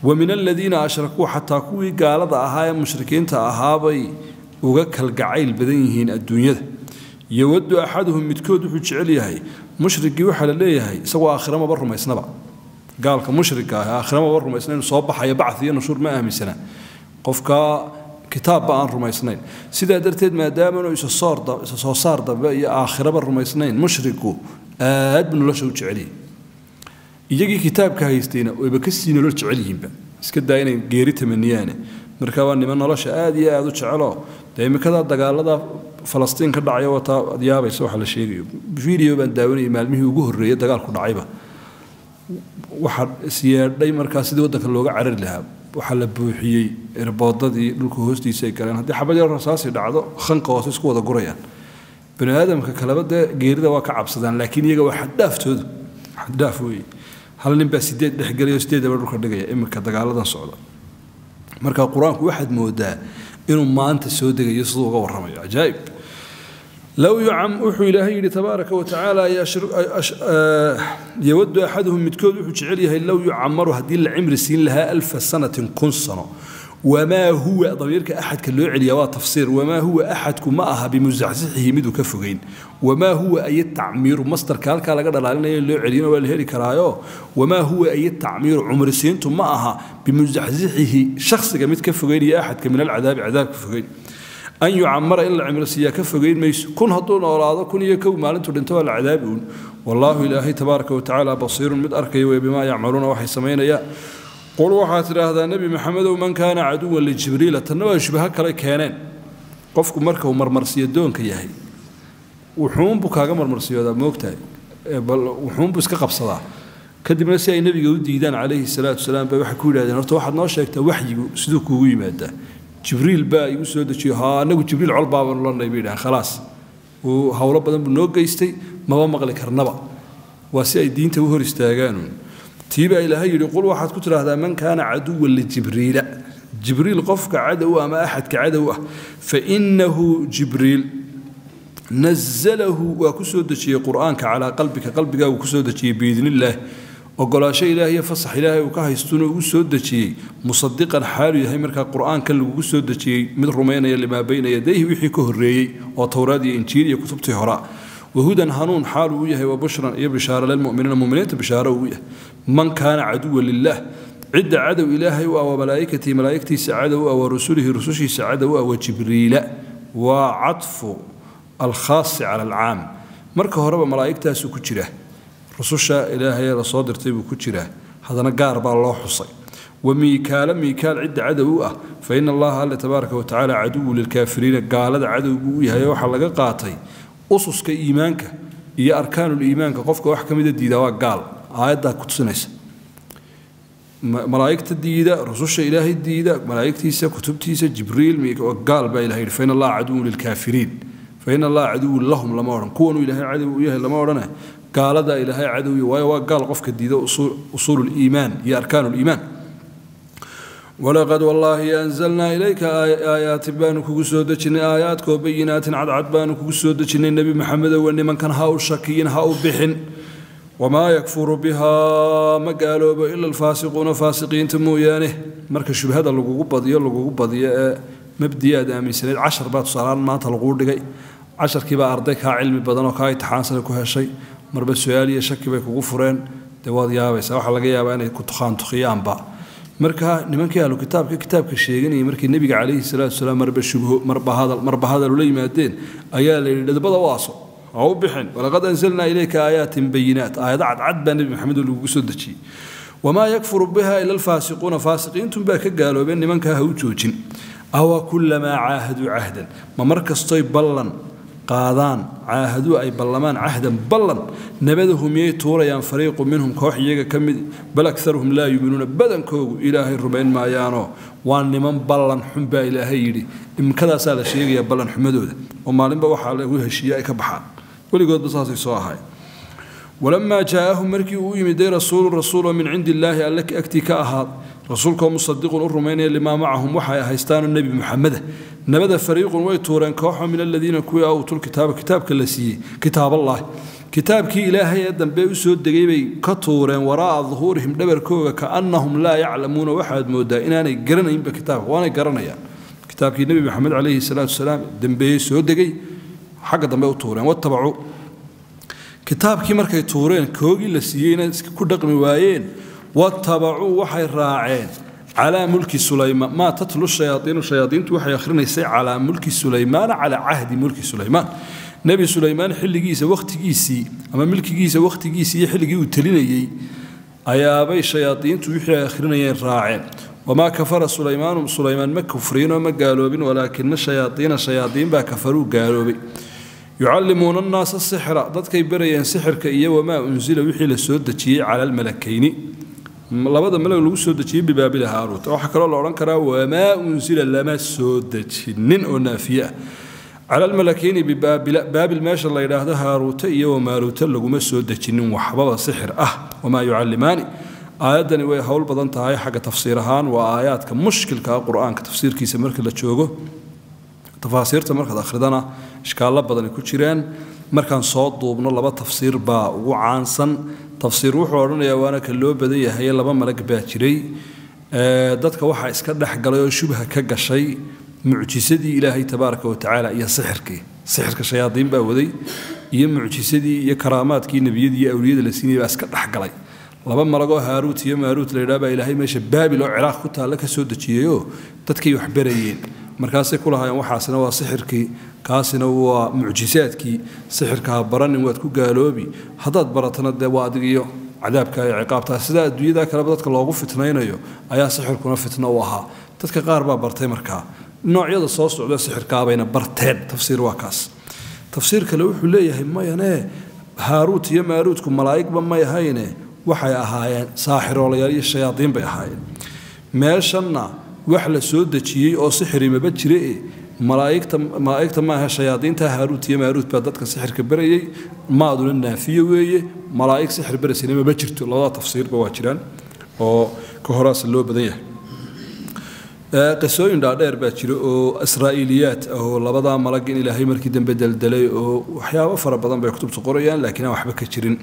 Wa min aladiina ashrakuu, xataa kuwii gaalada ahaa ee mushrikiinta ahaabay uga kalgacayl badan yihiin adduunyada. Yawaddu axaduhum, midkood wuxuu jecel yahay, mushrigii waxaa la leeyahay isagoo aakhira maba rumaysnaba, gaalka mushrigga ah aakhira maba rumaysna, inuu soo baxayo, bacthi iyo nushuur ma aaminsana, qofka kitaabba aan rumaysnayn. Sidaa darteed maadaamanu isa soo saar dambe iyo aakhiraba rumaysnayn, mushrigu aad buu nolosha u jecelyahay. Iyagii kitaabka haystayna wayba kasii nolol jecel yihiinba, iska daa inay geeri tamaniyaane. Marka waa niman nolosha aad iyo aad u jeceloo. Dee imikadaa dagaalada Falastiin ka dhacaya wataa aad yaabaysa waxa la sheegayo. Video baan daawanayay maalmihii ugu horreeyay dagaalku dhacayba, waxaa isyeedhay markaa sidii waddanka looga carari lahaa. Waxaa la buuxiyey erboodadii, dhulka hoostiisa ay galeen. Haddii xabad yar rasaasi dhacdo, khanqa hoose isku wada gurayaan. Bani aadamka kaleba dee geerida waa ka cabsadaan, laakiin iyaga waa xaddhaaftoodu, xaddhaaf weeye. Hal nin baa 8 dhex gelaya oo 8daba dhulka dhigaya iminka dagaaladan socda. Marka qur-aanku waxaad moodaa inuu maanta soo degayo siduu uga warramayo, cajaa'ib. Low yucam, wuxuu Ilaahay yidhi tabaaraka wa tacaala, yawaddu axaduhum, midkood wuxuu jecel yahay, low yucamaru, haddii la cimri siin lahaa, alfa sanatin, 1000 sano. Wamaa huwa, damiirka axadka loo celiyaa waa tafsiir, wamaa huwa, axadku ma aha, bimusaxsixihi, miduu ka fogeyn. Wamaa huwa ay tacmiiru, mastarka halkaa laga dhalaalinaya loo celiyana waa la heli karaayo. Wamaa huwa ay tacmiiru, cumrisiintu ma aha, bimusaxsixihi, shakhsiga mid ka fogeyn iyo axadka, min alcadaabi, cadaab ka fogeyn. An yucamara, in la cimrisiiyaa ka fogeyn mayso. 1000 hadduu noolaado, 1001 maalintuu dhinto waa la cadaabi uun. Wallaahu, Ilaahay, tabaaraka watacaala, basiirun, mid arkaya wey, bimaa yacmaluuna, waxay samaynayaan. Qul, waxaad tidhaahdaa Nebi Maxamedow, man kaana caduwan lijibriila. Tanna waa shubaho kale keeneen. Qofku marka uu marmarsiyo doonka yahay, wuxuunbuu kaaga marmarsiyoodaa, moogtahay, bal wuxuunbuu iska qabsadaa. Kadibna si ay nebiga u diidaan calayhi salaatu wasalaam bay waxay ku yidhahdeen, horta waxaad noo sheegtaa waxyigu siduu kuugu yimaadaa. Jibriil baa igu soo dejiyo. Haa, anagu Jibriil col baabanu lanay bay yidhahaan. Khalaas, uu howlo badan buu noo geystay, maba maqli karnaba. Waa si ay diinta u hor istaagaanuun. Tii baa Ilaahay yidhi, qul, waxaad ku tidhaahdaa, man kaana caduwan lijibriila. Jibriil qofka cadow ama axadka cadow ah, fainahu Jibriil nazalahu waa ku soo dejiyey qur'aanka calaa qalbika, qalbigaagu ku soo dejiyey biidni illaah, ogolaasho Ilaahay iyo fasax Ilaahay uu ka haystuna ugu soo dejiyey, musadiqan xaalu yahay markaa qur'aankan lagugu soo dejiyey mid rumaynaya limaa bayna yadayhi, wixii ka horreeyey oo Towraad iyo Injiil iyo kutubtii horaa, wahudan hanuun xaalu u yahay, wa bushran iyo bishaaro lilmuminiina, muminiinta bishaaro uu yahay. Man kaana caduwan lilah, cidda cadow Ilaahay u ah, wa malaa'ikatihi, malaa'igtiisa cadow u ah, wa rusulihi, rusushiisa cadow u ah, wa Jibriila, waa cadfu alkhaasi cala alcaam. Marka horeba malaa'igtaasuu ku jira, rususha Ilaahay la soo dirtay buu ku jiraa, haddana gaar baa loo xusay. Wa Miikaala, Miikaal cidda cadow u ah, fa ina Allaha alle tabaaraka watacaala caduwu lilkaafiriina, gaalada cadow buu u yahay. Waxaa laga qaatay ususka iimaanka iyo arkaanuliimaanka qofka wax ka mida diida waa gaal. Aayaddaa ku tusinaysa malaa'igta diida, rususha Ilaahay diida, malaa'igtiisa, kutubtiisa, Jibriil, gaal baa Ilahay yidhi. Fa ina Allaha caduwun lilkaafiriin, fa ina Allaha caduwun lahum lama odhan, kuwanuu Ilaahay cadow u yahay lama odhane, gaaladaa Ilaahay cadow, waayo waa gaal qofka diida usuululiimaan iyo arkaanuliimaan. Walaqad wallaahi anzalnaa ilayka aayaatin baanu kugu soo dejinnay, aayaadkoo bayinaatin cadcad baanu kugu soo dejinnay, Nebi Maxamedow, nimankan ha u shakiyin, ha u bixin. Wamaa yakfuru bihaa, ma gaaloobo, ila alfaasiquuna, faasiqiinta mooyaane. Marka shubhada lagugu badiyo, lagugu badiyo ee mabdii aad aaminsanayd, cashar baa tusaalaan maanta laguu dhigay, casharkiibaa arday kaa cilmi badan oo kaa itixaansana ku heshay, marba su-aal iyo shaki bay kugu fureen, dee waad yaabaysaa, waxaa laga yaabaa inay ku tukhaantukhiyaanba. Marka nimankii ahlu kitaabka, kitaabka sheeganayay, markii nebiga calayhi salaatu wasalaam marba shubho, marba hadal, marba hadal ula yimaadeen, ayaa la yidhi dhadbada u aaso, ha u bixin. Walaqad anzalnaa ilayka aayaatin bayinaat, aayado cadcad baa Nebi Maxamed oo lagugu soo dejiyey. Wamaa yakfuru biha ila alfaasiquuna, faasiqiintun baa ka gaaloobeen, nimankaa ha u joojin. Awa kulamaa caahaduu cahdan, ma mar kastoy ballan qaadaan, caahaduu ay ballamaan, cahdan ballan, nabadahu miyay tuurayaan, fariiqu minhum, koox iyaga ka mid? Bal akaruhum laa yuuminuuna, badankoogu Ilaahay rumayn maayaanoo waa niman ballan xun baa Ilaahay yidhi. Imkadaasaa la sheegayaa ballan xumadooda oo maalinba waxaa lagu heshiiye ay ka baxaan, weligoodba saasay soo ahay. Walamaa jaaahum, markii uu u yimiday, rasuulu, rasuuloo, min cindi illaahi, alle agtii ka ahaad, rasuulkoo musadiqun u rumaynaya limaa macahum, waxay haystaanoo Nebi Muxameda, nabada fariiqun way tuureen kooxo, min aladiina kuwii awtul kitaaba, kitaabka la siiyey, kitaaballaahi, kitaabkii Ilaahay ee dambe u soo degay bay ka tuureen, waraa'a duhuurihim, dhabarkooga, kaannahum laa yaclamuuna, waxaad moodaa inaanay garanaynba kitaabka. Waanay garanayaan kitaabkii Nebi Maxamed calayhi salaatu wasalaam dambeeyey soo degay, xagga dambe u tuureen. Watabacuu, kitaabkii markay tuureen, koogii la siiyeyna ku dhaqmi waayeen, watabacuu waxay raaceen, calaa mulki Sulaymaan maa tatlu shayaaiinu, shayaaiintu waxay akhrinaysay, calaa mulki Sulaymaana, calaa cahdi mulki Sulaymaan, Nebi Sulaymaan xilligiisa, wakhtigiisii ama milkigiisa, wakhtigiisii iyo xilligii uu telinayey ayaabay shayaaiintu wixii ay akhrinayeen raaceen. Wamaa kafara Sulaymaanu, Sulaymaan ma kufriinoo ma gaaloobin, walaakina shayaaiina, shayaaiin baa kafaruu gaaloobay. Yucallimuuna annaasa sixra, dadkay barayeen sixirka, iyo wamaa unsila, wixii la soo dejiyey, cala almalakayni, labada malag lagu soo dejiyey, bibaabila Haaruut. Waxaa kaloo la odhan karaa wamaa unsila, lama soo dejinin oo naafiye ah, cala almalakayni bibaabila, Baabil meesha la yidhaahdo, Haaruuta iyo Wamaaruuta laguma soo dejinin waxbaba sixir ah. Wamaa yucallimaani, aayaddani way howl badan tahay xagga tafsiir ahaan, waa aayaadka mushkilka ah qur-aanka tafsiirkiisa marka la joogo. Tafaasiirta markaad akhridana ishkaallo badani ku jiraan. Markaan soo duubno, laba tafsiir baa ugu caansan. Tafsiir wuxuu odhanayaa, waana ka loo badan yahay, laba malag baa jiray, dadka waxaa iska dhex galay oo shubha ka gashay mucjisadii Ilaahay tabaaraka wa tacaala iyo sixirkii, sixirka shayaadiin baa waday, iyo mucjisadii iyo karaamaadkii nebiyadii iyo awliyada la siinayay baa iska dhex galay. Laba malagoo Haaruut iyo Maaruut la yidhaha baa Ilaahay meesha Baabil oo Ciraaq ku taalla ka soo dejiyeyoo dadkay wax barayeen. Markaasay ku lahaayeen waxaasina waa sixirkii, kaasina waa mucjisaadkii, sixirka ha baranin, waad ku gaaloobi, haddaad baratana dee waa adig iyo cadaabka iyo ciqaabtaa. Sidaa adduunyada kaleba dadka loogu fitnaynayo ayaa sixirkuna fitno u ahaa. Dadka qaar baa bartay markaa noocyada soo socda sixirkaabayna barteen. Tafsiir waa kaas. Tafsiir kale wuxuu leeyahay mayane, Haaruut iyo Maaruutku malaa'igba may ahayne, waxay ahaayeen saaxiroolayaal iyo shayaadiin bay ahaayeen. Meeshanna wax la soo dejiyey oo sixiri maba jire, malaa'igta, malaa'igta maaha, shayaadiinta Haaruut iyo Maaruut baa dadka sixirka barayay, maaduna naafiye weeye, malaa'ig sixir baraysayna maba jirto. Labada tafsiirba waa jiraan oo ka horaas loo badan yahay. Qisooyin dhaadheer baa jira oo israa'iiliyaad ah oo labadaa malag in Ilaahay markii dambe deldelay oo waxyaabo fara badan bay kutubtu qorayaan, laakiin aan waxba ka jirin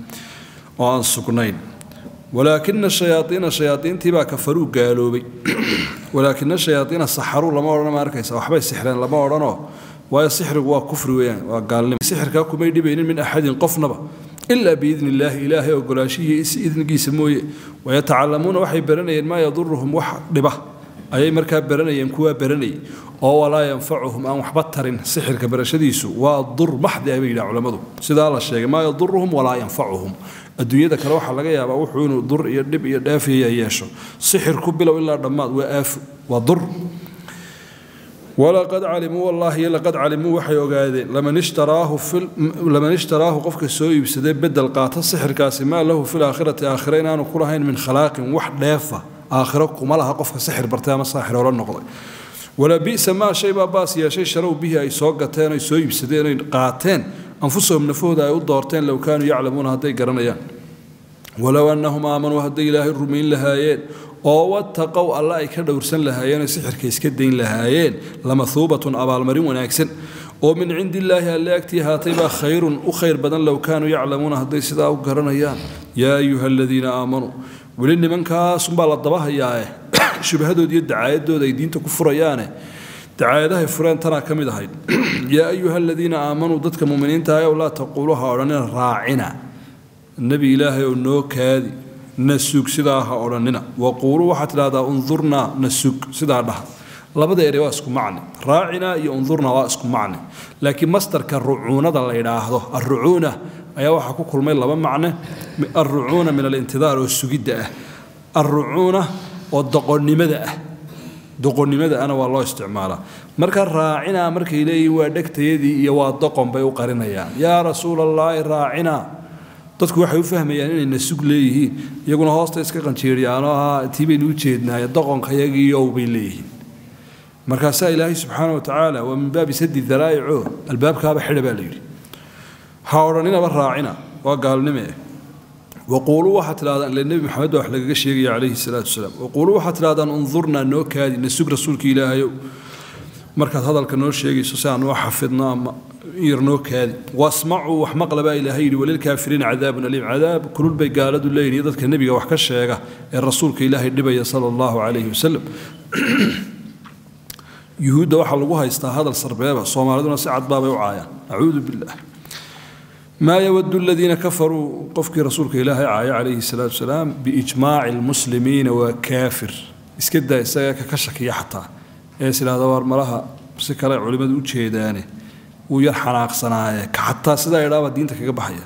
oo aan sugnayn. Walaakina shayaaiina, shayaaiintii baa kafaruu gaaloobay. Walaakina shayaaiina saxaruu lama odhano, ma arkaysa, waxbay sixreen lama odhanoo, waayo sixrigu waa kufri weeyaan, waa gaalnimo. Sixirkaa kumay dhibaynin min axadin qofnaba ilaa biidni illaahi, Ilaahay ogolaashihii idnigiisa mooye. Wayatacalamuuna, waxay baranayeen, maa yaduruhum, wax dhiba ayay markaa baranayeen kuwaa baranayay oo walaa yanfacuhum, aan waxba tarin. Sixirka barashadiisu waa dur maxdi ay bay yidhaha culammadu, sidaa la sheegay, maa yaduruhum walaa yanfacuhum. Adduunyada kale waxaa laga yaabaa wuxuu inuu dur iyo dhib iyo dheefiya yeesho, sixirku bilow ilaa dhammaad waa aafo, waa dur. Walaqad calimuu, wallaahi laqad calimuu, waxay ogaadeen, laman ishtaraahu, qofka soo iibsaday, bedel qaata sixirkaasi, maa lahu fi laakhirati, aakhira inaanu ku lahayn, min khalaaqin, wax dheefa aakhiro kuma laha qofka sixir bartay ama saaxiroola noqday. Walabi'sa maa shay baa baas yeeshay sharow bihi, ay soo gateen, ay soo iibsadeen, ay qaateen, anfusahum, nafahooda ay u doorteen, low kaanuu yaclamuuna, hadday garanayaan. Walow annahum aamanuu, hadday Ilaahay rumayn lahaayeen oo wattaqow, alla ay ka dhowrsan lahaayeen oo sixirka iska dayn lahaayeen, lamahuubatun, abaalmarin wanaagsan oo min cindi illaahi, alle agtii ahaatay baa khayrun, u khayr badan, low kaanuu yaclamuuna, hadday sidaa u garanayaan. Yaa ayuha aladiina aamanuu, weli nimankaasunbaa la daba hayaae shubahadooda iyo dacaayadooda ay diinta ku furayaane, dacaayadahay fureen tanaa ka mid ahayd. Yaa ayuha aladiina aamanuu, dadka muminiinta ayow, laa taquulu, ha odhanina, raacina, nebi Ilaahay oo noo kaadi, na sug, sidaa ha odhanina. Waquuluu, waxaad tidhahdaa, undurnaa, na sug, sidaa dhaha. Labada erey waa isku macne, raacinaa iyo undurnaa waa isku macne, laakiin mastarka rucuunada la yidhaahdo, alrucuuna, ayaa waxaa ku kulmay laba macne: alrucuuna min alintidaar oo sugidda ah, alrucuuna oo doqonnimada ah. Doqonnimada ana waa loo isticmaalaa. Marka raacinaa markay leeyihiin waa dhegtayadii iyo waa doqon bay u qarinayaan. Yaa rasuulallaahi raacinaa, dadku waxay u fahmayaan inay na sug leeyihiin, iyaguna hoosta iska qanjiiriyaanoo ahaa tii baynu u jeednaaye doqonkayagiiyow bay leeyihiin. Markaasaa Ilaahay subxaana wa tacaala waa min baabi sadi daraa'ico, albaabkaaba xidha baa la yidhi, ha odhaninaba raacina, waa gaalnime. Waquuluu, waxaad tidhahdaan, ile Nebi Maxamed baa wax lagaga sheegaya calayhi salaatu wasalaam, waquuluu, waxaad tidhahdaan, undurnaa, noo kaadi, na sug rasuulka Ilaahayow markaad hadalka noo sheegayso si aan noo xafidno ama yar noo kaadi. Wasmacuu, wax maqla baa Ilaahay yidhi. Walilkaafiriina cadaabun aliim, cadaab kulul bay gaaladu leeyihin iyo dadka nebiga wax ka sheega ee rasuulka Ilaahay dhibaya sala allahu calayhi wasalam. Yuhuudda waxaa lagu haystaa hadal sarbeeba, Soomaaliduna si cad baabay u caayaan, acuudu billah. Maa yawadu aladiina kafaruu, qofkii rasuulka Ilaahay caaya calayhi salaatu wasalaam biijmaaci almuslimiina waa kaafir. Iska daa isaga ka shakiya xataa ee is idhahda waar malaha si kale culimmadu u jeedaane wuu yar xanaaqsanaaye, ka xataa sidaa idhaabaa diinta kaga baxaya.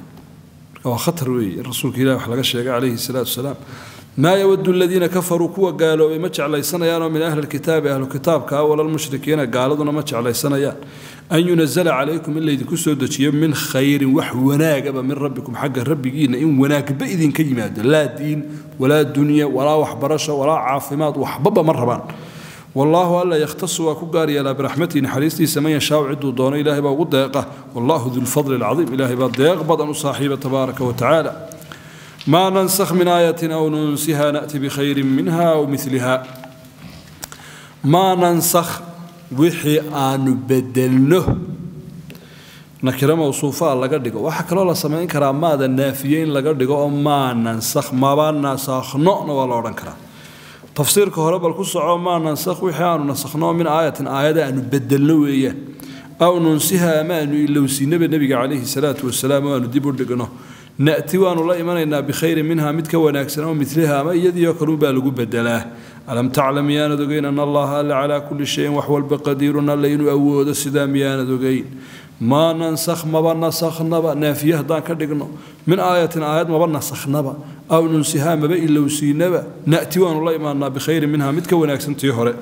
Marka waa khatar weeye in rasuulka Ilahi wax laga sheegay calayhi salaatu wasalaam. Maa yawadu aladiina kafaruu, kuwa gaaloobay ma jeclaysanayaanoo min ahli lkitaabi, ahlu kitaabka ah, walalmushrikiina, gaaladuna ma jeclaysanayaan, an yunazala calaykum, in laydinku soo dejiyo, min khayrin, wax wanaagaba, min rabbikum, xagga rabbigiinna in wanaagba idinka yimaado. Laa diin walaa dunya walaa waxbarasho walaa caafimaad, waxbaba ma rabaan. Wallaahu alla yakhtasu, waa ku gaar yeelaa, biraxmatihi, naxariistiisa, man yashaau, ciduu doono Ilaahay baa ugu deeqa. Wallaahu dulfadli alcadiim, Ilaahay baa deeq badan u saaxiiba tabaaraka wa tacaala. Maa nansakh min aayatin aw nunsiha na'ti bikhayrin minha aw miliha. Maa nansakh, wixii aanu bedelno, nakiro mawsuufaa laga dhigo. Waxaa kaloo la samayn karaa maada naafiye in laga dhigo oo maa nansakh, maba nasakhnona waa la odhan karaa. Tafsiirka hore bal ku soco. Maa nansakh, wixii aanu nasakhno, min aayatin, aayada aanu bedelno weeyaan, aw nunsiha, ama aanu ilowsiinaba nebiga calayhi salaatu wasalaam oo aanu dib u dhigno, na'ti, waanu la imanaynaa, bikhayrin minha, mid ka wanaagsan, oo miliha, ama iyadiioo kalunbaa lagu bedelaa. Alam taclam, miyaanad ogeyn, ana allaha, alla, calaa kulli shayin, wax walba, qadiirun, alle inuu awoodo, sidaa miyaanad ogeyn? Maa nansakh, maba nasakhnaba, naafiye haddaan ka dhigno, min aayatin, aayad maba nasakhnaba, aw nunsihaa, maba ilowsiinaba, na'ti, waanu la imaanaa, bikhayrin minha, mid ka wanaagsan tii hore.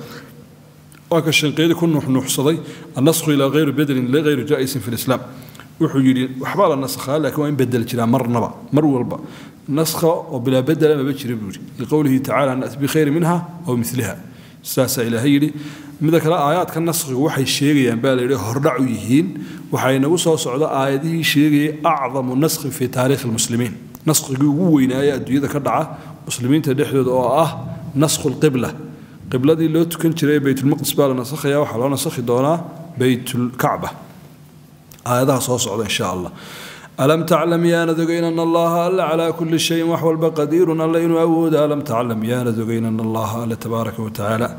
Waa ka Shinqeedi ku nuuxnuuxsaday annaskhu ilaa hayru bedelin ligayru jaa'isin fi lislaam. Wuxuu yidhi waxbaa la nasakhaa, laakiin waa in bedel jiraa. Marnaba, mar walba naskha oo bilaa bedela maba jira buu yidhi, liqowlihi tacaala na'ti bikhayrin minha aw miliha, sidaasaa Ilaahay yidhi. Mida kale, aayaadka naskhigu waxay sheegayaan baa la yidhi hordhac u yihiin waxaa inagu soo socda aayadihii sheegayay acdamu naskhin fii taariikhi almuslimiin, naskhigii ugu weynaaya adduunyada ka dhaca muslimiinta dhexdooda oo ah naskhu lqibla. Qibladii loo tukan jiray Baytulmaqdis baa la nasakhayaa, waxaa loo nasakhi doonaa Baytulkacba. Aayadaha soo socda insha Allah. Alam taclam yaanad ogeyn ana Allaha alla calaa kulli shayin wax walba qadiirun, alla inuu awoodo. Alam taclam yaanad ogeyn ana Allaha alla tabaaraka watacaala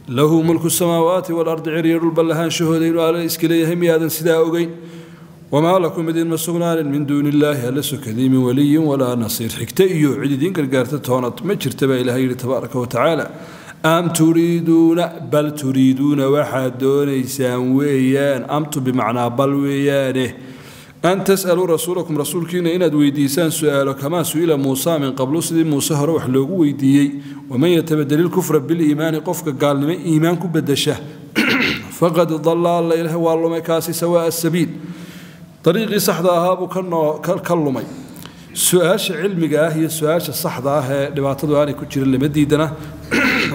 lahu mulku samaawaati waalardi, ciryo dhulba lahaanshahooda inuu alla iska leeyahay, miyaadan sidaa ogeyn? Wamaa lakum idinma sugnaanin min duuni illaahi alla sokadii min waliyin walaa nasiir, xigta iyo cid idiin gargaarta toonad ma jirta baa Ilahay yidhi tabaaraka watacaala. Am turiiduuna, bal turiiduuna waxaad doonaysaan weeyaan, amtu bimacnaa bal weeyaane, an tas'aluu rasuulakum rasuulkiina inaad weydiisaan su-aalo, kamaa su-ila Muusa min qablu, sidii Muuse hore wax loogu weydiiyey. Waman yatabadel ilkufra biliimaani, qofka gaalnimo iimaan ku bedesha, faqad dalla, alla ilaah waa lumay kaasi, sawaa'a sabiil, dariiqii saxda ahaabuu ka lumay. Su-aasha cilmiga ah iyo su-aasha saxda ah ee dhibaatadu aanay ku jirin lama diidana,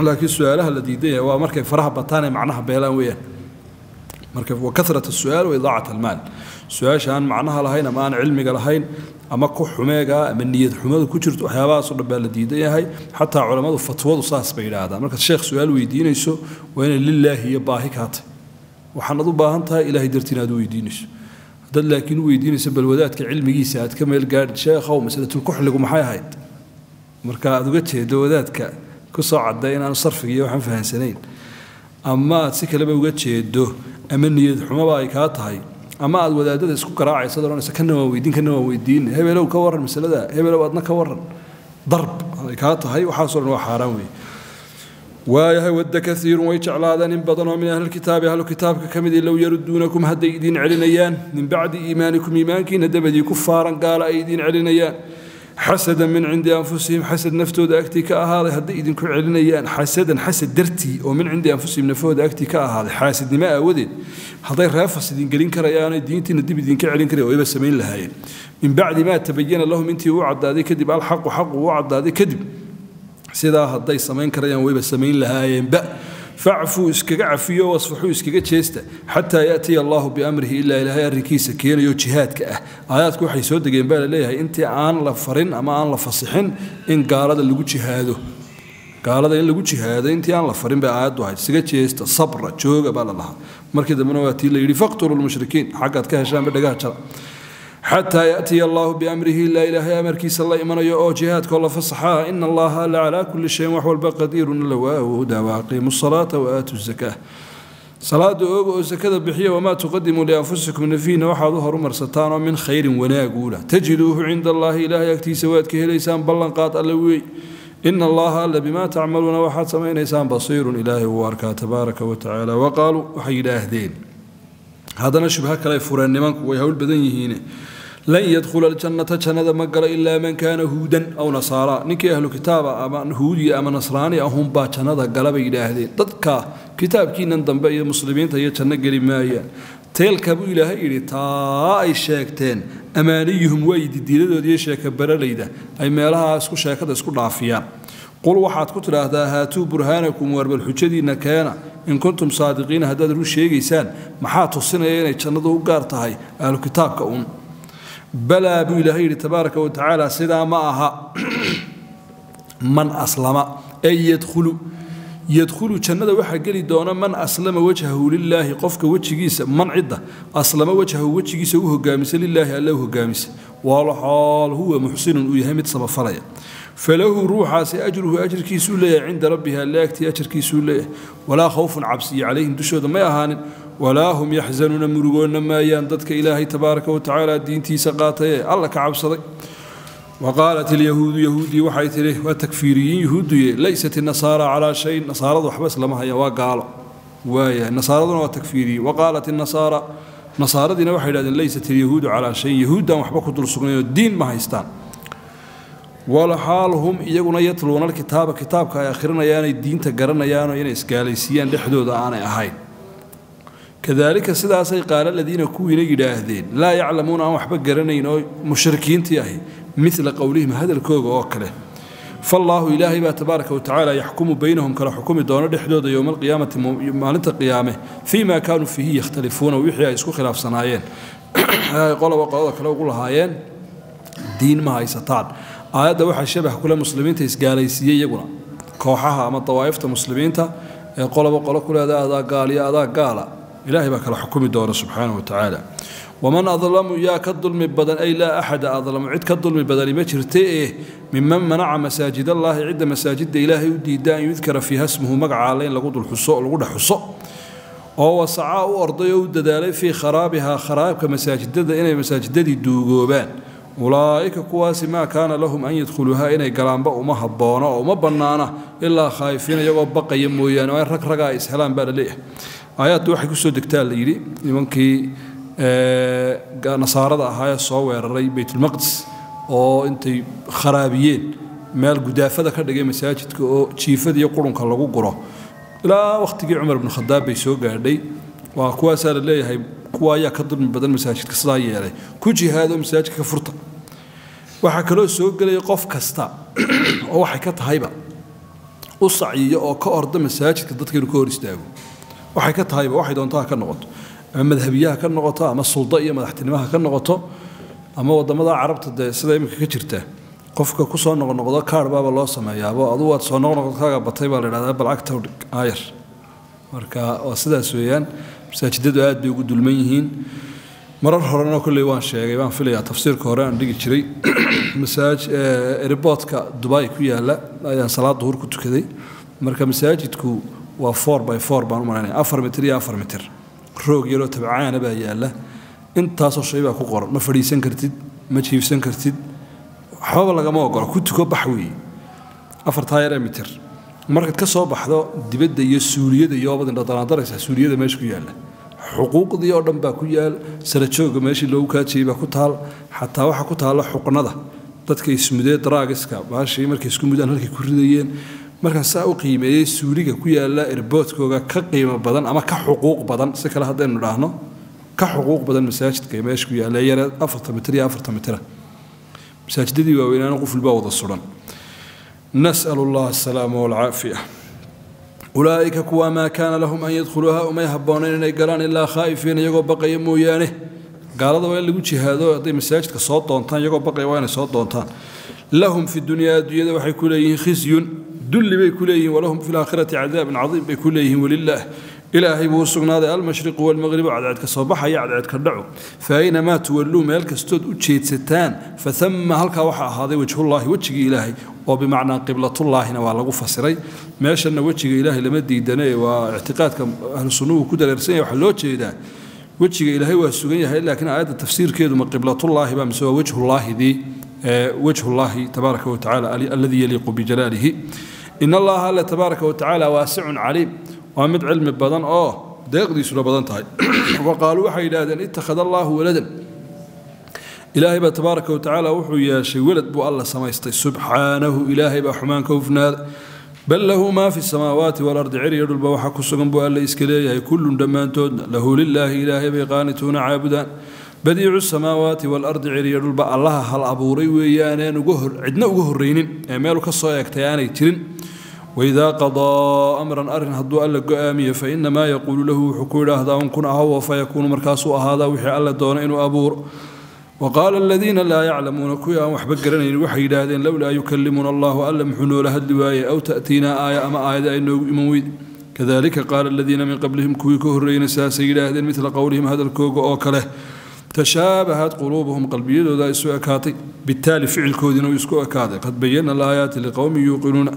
laakiin su-aalaha la diidan yahay waa markay faraha bataan ee macnaha beelaan weeyaan. Marka wa karat asu'aal wa idaacat almaal, su-aasha aan macnaha lahayn ama aan cilmiga lahayn ama ku xumeega ama niyad xumadu ku jirto, waxyaabahaasoo dhan baa la diidan yahay. Xataa culammadu fatwadu saas bay yidhaahdaan. Markaad sheekh su-aal weydiinayso waa inay lilaahi iyo baahi kaatay, waxaanad u baahan tahay Ilahay dartii inaad u weydiinayso. Haddaad laakiin u weydiinayso bal wadaadka cilmigiisa aad ka meel gaadhid, sheekhow masalatulkuxligu maxay ahayd, marka aad uga jeedo wadaadka ku soo cadday inaanu sarfiga iyo waxaan fahansanayn, ama aad si kaleba uga jeedo, ama niyad xumaba ay kaa tahay, ama aad wadaadada isku garaacaysa odhanaysa kana waan weydiin, kana waan weydiin, hebelow ka warran masalada, hebelow adna ka warran, darb ay kaa tahay, waxaasoo dhan waa xaaraan weeye. Waayahay, wadda kaiirun way jeclaadeen in badan oo min ahlilkitaabi, ahlu kitaabka ka midii, low yaruduunakum hadday idiin celinayaan, min bacdi iimaanikum iimaankiina dabadii, ku faaran gaala ay idiin celinayaan, xasadan min cindi anfusihim, xasad naftooda agtii ka ahaaday hadday idinku celinayaan, xasadan xasad dartii oo min cindi anfusihim nafahooda agtii ka ahaaday, xaasidnimo aawadeed hadday reefas idin gelin karayaanay diintiina dib idinka celin karaya, wayba samayn lahaayeen. Min bacdi maa tabayana lahum intii uu caddaaday kadib, alxaqu xaqu uu caddaaday kadib, sidaa hadday samayn karayaan wayba samayn lahaayeenba. Facfuu iskaga cafiyo, wasfaxuu iskaga jeesta, xataa yaatiya Allahu biamrihi, ilaa Ilaahay arrinkiisa keenayo jihaadka ah. Aayaadku waxay soo degeen baa laleeyahay intii aan la farin ama aan la fasixin in gaalada lagu jihaado, gaalada in lagu jihaado intii aan la farin bay aayaddu ahayd. Iskaga jeesta, sabra, jooga baa la lahaa. Markii dambena waa tii la yidhi faqtulu lmushrikiin, xaggaad ka heshaanba dhagaha jara. Xataa yaatiya Allahu biamrihi, ilaa Ilaahay amarkiisa la imanayo oo jihaadkoo la fasaxaa. Ina Allaha alla calaa kulli shayin wax walba qadiirun, alla waa awoodaa. Waaqiimu salaata wa aatu zakaa, salaada ooga oo sakada bixiya. Wamaa tuqadimuu lianfusikum, nafiina waxaad u horumarsataan oo min khayrin wanaaguula, tajiduuhu cinda Allaahi, Ilaahay agtiisa waad ka helaysaan, ballanqaad alle weey. Ina Allaha alla bimaa tacmaluuna waxaad samaynaysaan basiirun, Ilaahay wuu arkaa tabaaraka wa tacaala. Wa qaaluu waxay yidhaahdeen, haddana shubho kale fureen nimanku, way hawl badan yihiine, lan yadkhula aljannata, jannada ma galo, ilaa man kaana huudan aw nasaara, ninkii ahlu kitaaba ama huudiya ama nasraani ahunbaa jannada gala bay yidhaahdeen. Dadka kitaabkiinan dambe iyo muslimiinta iyo janno geli maayaan. Teelka buu Ilaahay yidhi taa ay sheegteen amaaniyuhum, waa didiiladood iyo sheeka baralayda ay meelaha isku sheekada isku dhaafiyaan. Qul waxaad ku tidhaahdaa haatuu burhaanakum, warbal xujadiinna keena, in kuntum saadiqiina, haddaad run sheegaysaan. Maxaa tusinaya inay jannadu u gaar tahay ahlu kitaabka uun? Balaa buu Ilaahay yidhi tabaaraka wa tacaala, sidaa ma aha. Man aslama ay yadkhulu, yadkhulu jannada waxaa geli doona, man aslama wajhahu lilaahi, qofka wejigiisa, man cidda, aslama wajhahu wejigiisa u hogaamisa, lilaahi alle u hogaamisa, walxaal huwa muxsinun uu yahay mid samafalaya, falahu ruuxaasi ajruhu ajirkiisuu leeyahay, cinda rabbihi alle agtii ajarkiisuu leeyahay. Walaa khawfun cabsiyo calayhim dushooda may ahaanin, walaa hum yaxzanuuna murugoonna maayaan, dadka Ilaahay tabaaraka wa tacaala diintiisa qaatay ee alla ka cabsaday. Waqaalat ilyahuudu, yahuuddii waxay tidhi, waa takfiiriyiin yahuudduye, laysat inasaara calaa shayin, nasaaradu waxba islama hayaan, waa gaalo waayahay, nasaaraduna waa takfiiriyiin. Waqaalat inasaara, nasaaradiina waxay yidhahdeen, laysat ilyahuudu calaa shayin, yahuuddaan waxba ku dul sugnaynoo diin ma haystaan. Walxaal hum iyaguna yatluuna alkitaaba, kitaabka ay akhrinayaanay diinta garanayaanoo inay isgaalaysiiyaan dhexdooda aanay ahayn. Kadaalika sidaasay qaala aladiina kuwiina yidhaahdeen laa yaclamuuna aan waxba garanayn oo mushrikiintii ahi, midla qowlihim hadalkooga oo kale. Faallaahu Ilaahay baa tabaaraka wa tacaala yaxkumu baynahum kala xukumi doono dhexdooda yowma alqiyaamati, maalinta qiyaame, fii maa kaanuu fiihi yakhtalifuuna, wixii ay isku khilaafsanaayeen ay qoloba qolada kale ugu lahaayeen diin ma haysataan. Aayadda waxaa shabah kule muslimiinta isgaalaysiiyey iyaguna Kooxaha ama dawaa'ifta muslimiinta ee qoloba qolo ku leedaha adaa gaal iyo adaa gaala, ilaahay baa kala xukumi doona subxaanahu wa tacaala. Waman adlamu, yaa ka dulmi badan? Ay laa axada adlamu, cid ka dulmi badani ma jirta eh, miman manaca masaajid allaahi, cidda masaajidda ilaahay u diida, an yudkara fiiha smuhu, magaca alle in lagu dul xuso, lagu dhex xuso, oo wasacaa, u orday oo u dadaalay, fii kharaabihaa, kharaabka masaajidada, inay masaajidadii duugoobaan. Ulaa'ika, kuwaasi, maa kaana lahum an yadkhuluuha, inay galaanba uma habboona oo uma bannaana, ilaa khaa'ifiina, iyagoo baqaya mooyaane. Waa in rag ragaa is helaan baa la leeyahay. Aayaaddu waxay kusoo degtaa la yidhi nimankii nasaarada ahaa ee soo weeraray Baytulmaqdis, oo intay kharaabiyeen meel gudaafada ka dhigay masaajidka oo jiifada iyo qurunka lagu guro. Ilaa wakhtigii Cumar ibnu Khadaab bay soo gaadhay. Waa kuwaasaa la leeyahay, kuwa ayaa ka dulmi badan masaajidka sidaa yeelay? Ku jihaado masaajidka ka furta. Waxaa kaloo soo gelaya qof kasta oo waxay ka tahayba u sacyiyo oo ka orda masaajidka dadka inuu ka hor istaago, waxay ka tahayba, waxay doontaa ka noqoto, ama madhabiyaha ka noqoto, ama suldo iyo madaxtinimaha ka noqoto, ama wadamada Carabta dee sida iminka ka jirta, qofka kusoo noqnoqdo kaar baaba loo sameeyaabo. Adu waad soo noqnoqodkaaga batay baa la idhahdaa, bal cagta u dhig aayar. Marka waa sidaas weeyaan, masaajidadu aad bay ugu dulman yihiin. Marar horena kolley waan sheegay baan filayaa, tafsiirka hore aan dhigi jiray, masaaj airportka Dubai ku yaala ayaan salaad duhur ku tukaday. Marka masaajidku waa 4 by 4 baan u malaynaya, 4 mitir iyo 4 mitir, roog yaroo tabcaana baa yaala, intaasoo shay baa ku qoran. Ma fadhiisan kartid, ma jiifsan kartid, waxbaba lagama ogola. Ku tuko bax weeye afartaa yaree mitir. Markaad ka soo baxdo dibadda iyo suuliyada iyo oobad indhadanaandaraysaa, suuliyada meesha ku yaalla xuquuqdii oo dhan baa ku yaal, sarajooga meeshii loogu kaajiyey baa ku taal, xataa waxaa ku taalla xuqnada dadka ismudee, drugska baashii markay isku mudaan halkay ku ridayeen. Markaan saa u qiimeeyey, suuliga ku yaalla airportkooga ka qiimo badan ama ka xuquuq badan, si kale haddaynu dhaahno, ka xuquuq badan masaajidka ee meesha ku yaalla yare 4 mitir iyo 4 mitira. Masaajidadii waaweynaana quful baa wada suran. نسأل الله السلامة والعافية. أولئك kuwa maa kaana lahum an yadkhuluuha, umay habboonayn inay galaan, ilaa khaa'ifiina, iyagoo baqaya mooyaane. Gaalada waa in lagu jihaado. Hadday masaajidka soo doontaan iyagoo baqaya, waa inay soo doontaan. لهم في الدنيا, adduunyada waxay ku leeyihiin, خزي, dulli bay ku leeyihiin, ولهم في الآخرة عذاب عظيم bay ku leeyihiin. ولله, ilaahay buu u sugnaaday, المشرق والمغرب, cadceedka soo baxaya, cadceedka dhaco. فأينما تولوا, meel kastood u jeedsataan, فثم, halkaa waxaa ahaaday, وجه الله, wejigii ilaahay, oo bimacnaa قبلة الله na waa lagu fasiray. Meeshanna wejiga ilaahay lama diidane, waa ictiqaadka ahlu sunnuhu ku dareersan yahay. Waxaa loo jeedaa wejiga ilaahay waa sugan yahay, laakiin aayadda tafsiirkeedu ma قبلة الله ba mise waa وجه الله dii, وجه الله تبارك وتعالى الذي يليق بجلاله؟ إن الله alle تبارك وتعالى واسع عليم, waa mid cilmi badan oo deeqdiisuna badan tahay. وقالوا, waxay yidhaahdeen, اتخذ الله ولدا, ilaahay baa tabaaraka watacaala wuxuu yeeshay welad buu alla samaystay. سبحانه, ilaahay baa xumaan ka hufnaaday. بل له ما في السماوات والأرض, cir iyo dhulba waxa ku sugan buu alle iska leeyahay, كل, dhammaantoodna, له, لله, ilaahay bay, قانتون, caabudaan. بديع السماوات والأرض, cir iyo dhulba allaha hal abuuray weeyaaneen uga hor cidna uga horraynin ee meelu ka soo eegtay aanay jirin. وإذا قضى أمرا, arrin hadduu alla go'aamiyo, فإنما يقول له, wuxuu ku idhaahdaa un, كن, ahow, فيكون, markaasuu ahaadaa wixii alla doona inuu abuuro. وقال الذين لا يعلمون, kuwii aan waxba garanaynin waxay yidhaahdeen, لولا يكلمنا الله, alla muxuu noola hadli waayey? أو تأتينا آية, ama aayada ay noogu iman weyd. كذلك قال الذين من قبلهم, kuwii ka horreeyna saasay yidhaahdeen, مثل قولهم, hadalkooga oo kale. تشابهت قلوبهم, qalbiyadooda isu ekaatay, بالتالي ficilkoodiina uu isku ekaaday. قد بينا الآيات لقوم يوقنون.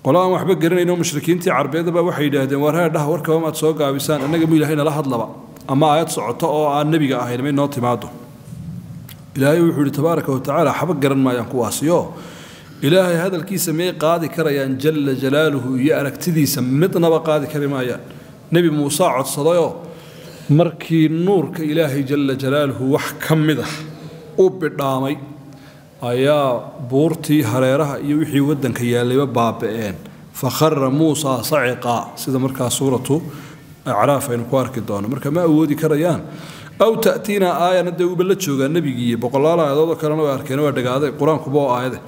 Qolo aan waxba garanayn oo mushrikiintii carbeedaba waxay yidhaahdeen, war heerdhaha, warkaba maad soo gaabisaan, annaga mu ilaahay nala hadlaba, ama aayad socoto oo aan nebiga ahayn may noo timaado? Ilaahay wuxuu yidhi tabaaraka watacaala, xaba garan maayaan kuwaasiyo ilaahay hadalkiisa miyay qaadi karayaan جل جلاله iyo aragtidiisa midnaba qaadi kari maayaan. Nebi Muuse codsadayoo markii nuurka ilaahay جل جلاله wax ka mid ah u bidhaamay, ayaa buurtii hareeraha iyo wixii waddanka yaallayba baaba'een. فخر موسى صعقا, sida markaa suuratu Acraaf aynu ku arki doono. Marka ma awoodi karayaan. أو تأتينا آية na dee uba la joogaa nebigiiyo boqolaal aayadood oo kalena way arkeen, waa dhagaaday qur-aankuba oo aayade.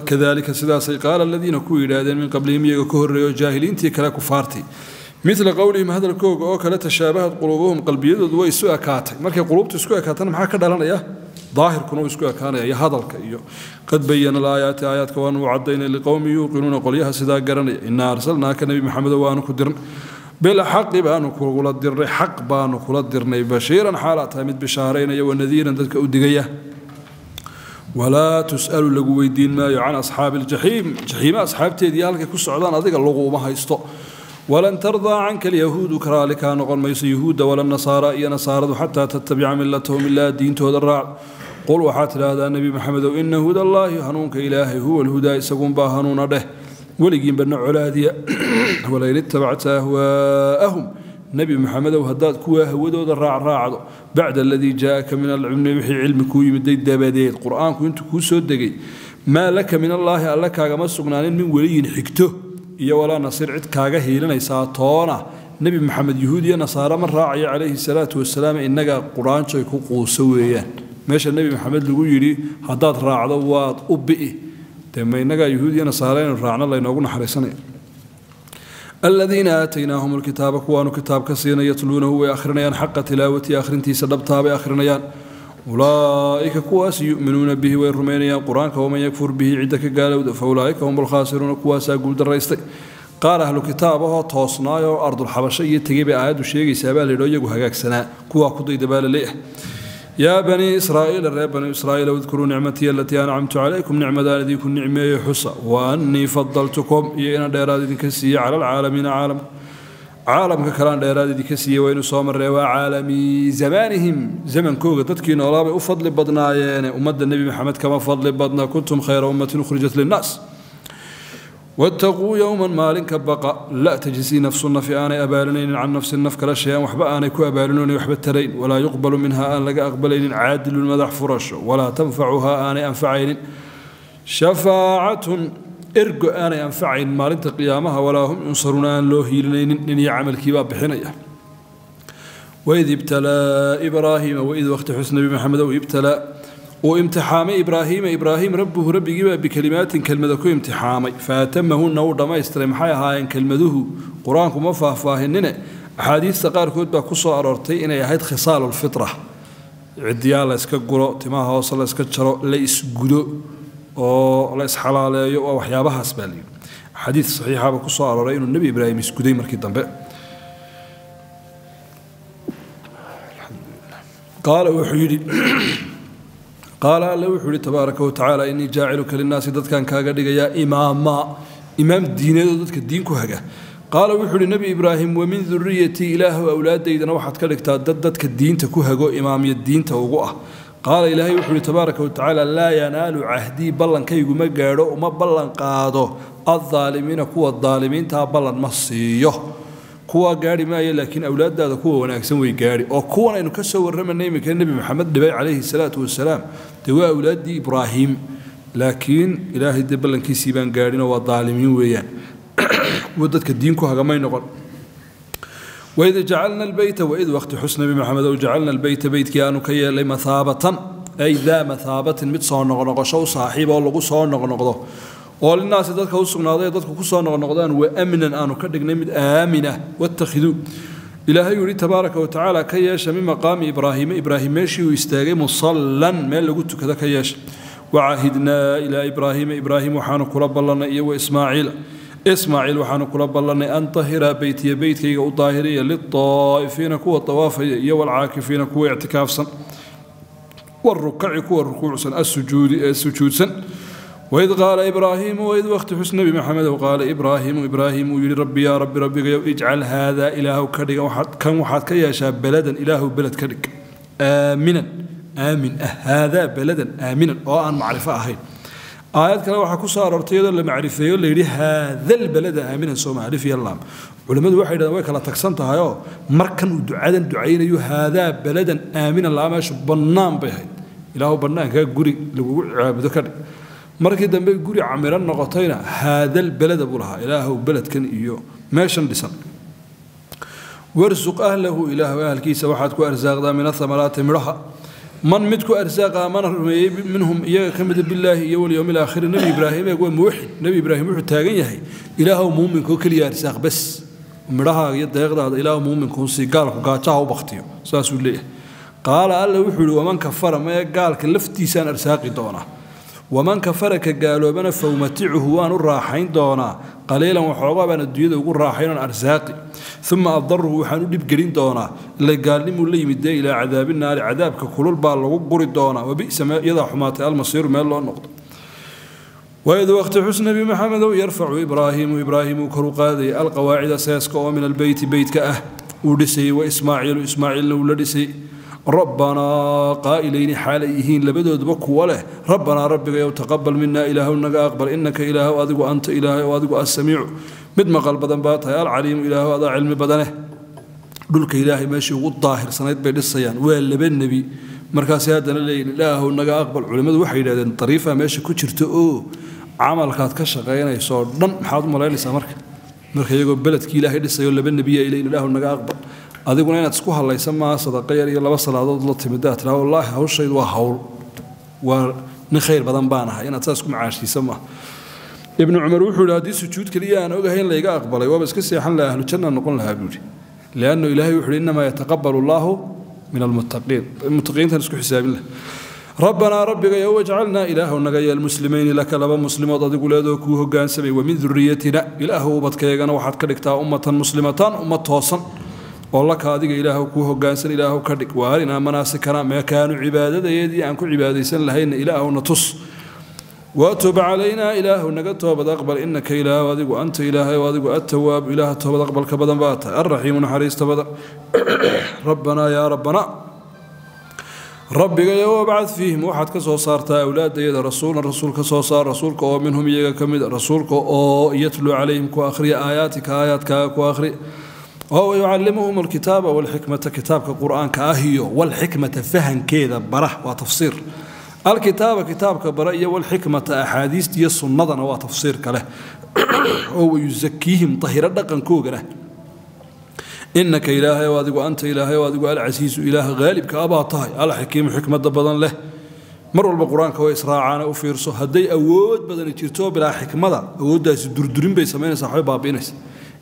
كذلك, sidaasay, قال الذين, ku yidhaahdeen, من قبلهم, iyaga ka horreeyo, jaahiliintii kale, kufaartii, مثل قولهم, hadalkooga oo kale. تشابهت قلوبهم, qalbiyadoodu way isu ekaatay. Markay quluubtu isku ekaatana maxaa ka dhalanaya? Daahirkuna uu isku ekaanaya iyo hadalka iyo qad bayana alaayaati, aayaadka waanu cadaynay, liqowmin yuuqinuuna, qolyaha sidaa garanaya. Innaa arsalnaaka, Nebi Maxamedo, waanu ku dirnay bilxaqi, baanu kugula dirnay xaq, baanu kula dirnay bashiiran, xaalaa tahay mid bishaaraynaya, wanadiiran, dadka u digaya. Walaa tus'alu, lagu weydiin maayo, can asxaabi aljaxiim, jaxiime asxaabteedii halkay ku socdaan adiga laguma haysto. Walan tardaa canka alyahuudu, karaali kaa noqon mayso yuhuudda, wala nasaara, iyo nasaaradu, xataa tattabica millatahum, ilaa diintooda raac. Qul, waxaad tidhaahdaa Nebi Maxamedow, ina hudallaahi, hanuunka Ilaahay, huwa alhudaa, isagunbaa hanuuna dheh. Weligiinba na colaadiya. Walain ittabacta ahwaa'ahum, Nebi Maxamedow, haddaad kuwaa hawadooda raacraacdo, bacda aladii jaa'aka min alcilmi, wixii cilmi kuu yimiday dabadeed, Qur-aanku intuu kuu soo degay, maa laka min allaahi, alle kaagama sugnaanin, min weliyin, xigto, iyo walaa nasiir, cid kaaga hiilinaysaa toona. Nebi Maxamed yuhuud iyo nasaare ma raacayo calayhi salaatu wasalaam. Innaga quraanjoy ku quuso weeyaan meesha Nebi Maxamed lagu yidhi haddaad raacdo waad u bi'i. Dee ma innagaa yuhuud iyo nasaare inuu raacno laynoogu naxariisanaya? Aladiina aataynaahum alkitaaba, kuwaanu kitaab ka siinay, yatluunahu, way akhrinayaan, xaqa tilaawatihi, akhrintiisa dhabtaabay akhrinayaan. Ulaa'ika, kuwaas, yu'minuuna bihi, way rumaynayaan Qur-aanka. Waman yakfur bihi, cidda ka gaalowda, fa ulaa'ika hum alkhaasiruuna, kuwaasaa guuldaraystay. Qaar ahlu kitaab ahoo toosnaayoo ardulxabasho iyo tegey bay aayaddu sheegaysaa baa layidhi, iyagu hagaagsanaa, kuwaa ku dayda baa la leeyahay. Yaa banii Israa'iila, reer bani Israa'iil, udkuruu nicmatii alatii ancamtu calaykum, nicmadaan idinku nicmeeyey xusa, wa annii fadaltukum, iyo inaan dheeraad idinka siiyey, cala alcaalamiina, caalamka, caalamka kalean dheeraad idinka siiyey. Waynu soo marree, waa caalami zamaanihim, zamankooga dadkii noolaabay u fadli badnaayeene, ummadda Nebi Maxamed kama fadli badna. Kuntum khayra ummatin ukhrijat linnaas. Wattaquu yowman, maalinka baqa, laa tajzii nafsu, nafi aanay abaalinaynin, can nafsin, naf kala, shay-an, waxba aanay ku abaalinoyn, waxba tarayn, walaa yuqbalu minha, aan laga aqbalaynin, caadilun, madax furasho, walaa tanfacuhaa, aanay anfacaynin, shafaacatun, ergo aanay anfacayn maalinta qiyaamaha, walaa hum yunsaruuna, aan loo hiilinaynin, nin iyo camalkiibaa bixinaya. Waid ibtalaa Ibraahiima, waid waqti xus, Nebi Maxamedow, ibtalaa, uu imtixaamay, Ibraahiima, Ibraahim, rabbuhu, rabbigiibaa, bikalimaatin, kelmada ku imtixaamay, faatamahunna, wuu dhammaystiray. Maxay ahaayeen kelmaduhu? Qur-aanku ma faahfaahinine, axaadiista qaarkood baa ku soo aroortay inay ahayd khisaalulfitra: cidiyaa la yska guro, timaha hoose la yska jaro, la isgudo oo la isxalaaleeyo. Waa waxyaabahaas baa layidhi. Xadiid saxiixaba ku soo arooray inuu Nebi Ibraahim isguday markii dambe. Qaala, wuxuu yidhi, qaala, Alle wuxuu yihi tabaaraka watacaala, innii jaaciluka linnaasi, dadkan kaaga dhigayaa, imaama, imaam diineed oo dadka diin ku haga. Qaala, wuxuu ihi Nebi Ibraahim, wamin duriyatii, Ilaahu awlaadaydana waxaad ka dhigtaa dad dadka diinta ku hago, imaamya diinta ugu ah. Qaala, Ilaahay wuxuu ihi tabaaraka watacaala, laa yanaalu cahdii, ballankaygu ma gaadho, uma ballan qaado, addaalimiina, kuwa daalimiintaa ballan ma siiyo. Kuwaa gaari maayo, laakiin awlaaddaada kuwa wanaagsan way gaadhi. Oo kuwan aynu ka soo warramanay iminka Nebi Maxamed dhibay calayhi salaatu wasalaam, dee waa awlaaddii Ibraahim, laakiin Ilaahay dee ballankiisii baan gaadhinoo waa daalimiin weeyaan, kuwa dadka diinku hagamay noqon. Waid jacalna albeyta, waid waqti xus, Nebi Maxamed ow, jacalna albeyta, beytkii aanu ka yeelay, mathaabatan, ay daa mathaabatin, mid soo noqnoqosho u saaxiib oo lagu soo noqnoqdo, oo linaasi, dadka u sugnaaday, dadku ku soo noqnoqdaan, wa amnan, aanu ka dhignay mid aaminah. Wattakhiduu, Ilaahay yidhi tabaaraka watacaala, ka yeesha, min maqaami Ibraahiima, Ibraahim meeshii uu istaagay, musallan, meel lagu tukado ka yeesha. Wacaahidnaa ilaa Ibraahiima, Ibraahim waxaanu kula ballannay, iyo wa Ismaaciila, Ismaaciil waxaanu kula ballannay, an tahira beytiya, beytkayga u daahiriya, lilaa'ifiina, kuwa tawaafaya, iyo walcaakifiina, kuwa ictikaafsan, warukaci, kuwa rukuucsan, assujuudi, ee sujuudsan. Waid qaala Ibraahiimu, waid waqti xus, Nebi Maxamedow, qaala Ibraahiimu, Ibraahim uu yidhi, rabbi, yaa rabbi, rabbigayow, ijcal haadaa, Ilaahow ka dhiga kan, waxaad ka yeeshaa, beladan, Ilaahow beled ka dhig, aaminan, aamin ah, haadaa beladan aaminan, oo aan macrifo ahayn. Aayad kale waxaa ku soo aroortay iyadoo la macrifeeyo, la yidhi haadal balada aaminan, soo macrif iyo laam. Culimmadu waxay yidhahdeen way kala tagsan tahayoo markan uu ducadan ducaynayo haadaa beladan aaminan laa, meeshu bannaan bay ahayd, Ilaahu bannaankaa guri lagugu caabudo ka dhig. Markii dambe guri camiran noqotayna haadal beleda buu lahaa, Ilaahow beledkan iyo meeshan dhisan. Warsuq ahlahu, Ilaahu ahalkiisa waxaad ku arsaaqdaa, min athamaraati, midhaha. Man mid ku arsaaqa, mana rumeeyey, minhum, iyaga ka mida, billaahi iyo walyowmi alaakhiri. Nebi Ibraahim eeg, waa muwaxid Nebi Ibraahim, wuxuu taagan yahay Ilaahow muuminkoo keliya arsaaq bas, midhahaaga iyo deeqdaada Ilaahow muuminkuun sii, gaalku gaajaha u baktiyo, saasuu leeyahay. Qaala Alla wuxuu yidhi: waman kafara, maya, gaalka laftiisaan arsaaqi doonaa. Waman kafara, ka gaaloobana, faumaticuhu, waan u raaxayn doonaa, qaliilan, waxoogaa baan adduunyada ugu raaxayn oon arsaaqi, uma adaruhu, waxaan u dhibgelin doonaa, ila gaalnimuu la yimid dee, ilaa cadaabi naari, cadaabka kulul baa lagu guri doonaa. Wabisa, iyadaa xumaatay, almasiiru, meel loo noqdo. Waid waqti xus, Nebi Maxamedow, yarfacu Ibraahiimu, Ibraahim uu koru qaadayay, alqawaacida, seeska oo min albeyti, beytka ah uu dhisayey, wa Ismaaciilu, Ismaaciilna uu la dhisay, rabbanaa, qaa'ilayni, xaalay yihiin labadooduba kuwa leh, rabbanaa, rabbigayow, taqabal minaa, ilaahow naga aqbal, innaka, ilaahow adigu, anta, ilaahay oo adigu, assamiicu, mid maqal badan baa tahay, alcaliimu, ilaahow adaa cilmi badane. Dhulka Ilaahay meeshii ugu daahirsanayd bay dhisayaan, waa laba nebi. Markaasay haddana leeyihin: ilaahow naga aqbal. Culimmadu waxay yidhahdeen dariifa meesha ku jirta oo camalkaad ka shaqaynayso oo dhan maxaad u malaynaysaa marka iyagoo beledkii Ilaahay dhisayo laba nebiya ay leeyihin ilaahow naga aqbal, adiguna inaad isku hadlaysa maaha sadaqa yar iyo laba salaadood la timida tiraa wallaahi hawshaydu waa hawl, waa nin khayr badan baan ahay, inaad saas ku macaashiisa maaha. Ibnu Cumar wuxuu yidhi: haddii sujuud keliya aan ogahay in layga aqbalay, waaba iska seexan lahaa, ahlu janna noqon lahaa buu yidhi, liannu Ilaahay wuxuu yidhi: innamaa yataqabbalu allaahu min almuttaqiin. Muttaqiintan isku xisaabin lah. Rabbanaa, rabbigayo, wajcalnaa, ilaahu naga yeel, muslimayni laka, laba muslimood adigu leedoo kuu hogaansamay. Wamin duriyatina, ilaahu ubadkaygana waxaad ka dhigtaa, ummatan muslimatan, ummad toosan oo laka, adiga ilaahu kuu hogaansan ilaahu ka dhig. Waarinaa manaasikana, meekaanu cibaadadayeedii aan ku cibaadaysan lahayna ilaahuna tus. Watub calaynaa, ilaahu naga toobad aqbal, innaka, ilaahu adigu, anta, ilaahay adigu, attawaabu, ilaaha toobad aqbalka badan baa tahay, alraxiimu, naxariista badan. Rabbanaa, yaa rabbanaa, rabbigayo, wabcad fiihim, waxaad ka soo saartaa awlaadayada, rasuulan, rasuul ka soo saar, rasuulka oo minhum, iyaga ka mid, rasuulka oo yatluu calayhim, ku akhriya, aayaatika, aayaadkaaga ku akhri, oo yucallimuhum alkitaaba walxikmata, kitaabka qur-aanka ah iyo walxikmata, fahankeeda bara, waa tafsiir. Alkitaaba, kitaabka bara, iyo walxikmata, axaadiista iyo sunnadana waa tafsiir kale, oo wayusakiihim, tahiro dhaqankoogana, innaka, ilaahay oo adigu, anta, ilaahay oo adigu, alcasiisu, ilaaha haalibka abaa tahay, alxakiimu, xikmadda badan leh. Mar walba qur-aanka way israacaane, u fiirso. Hadday awood badani jirto bilaa xikmada, awooddaasi durdurin bay samaynaysaa, waxbay baabi'inaysa.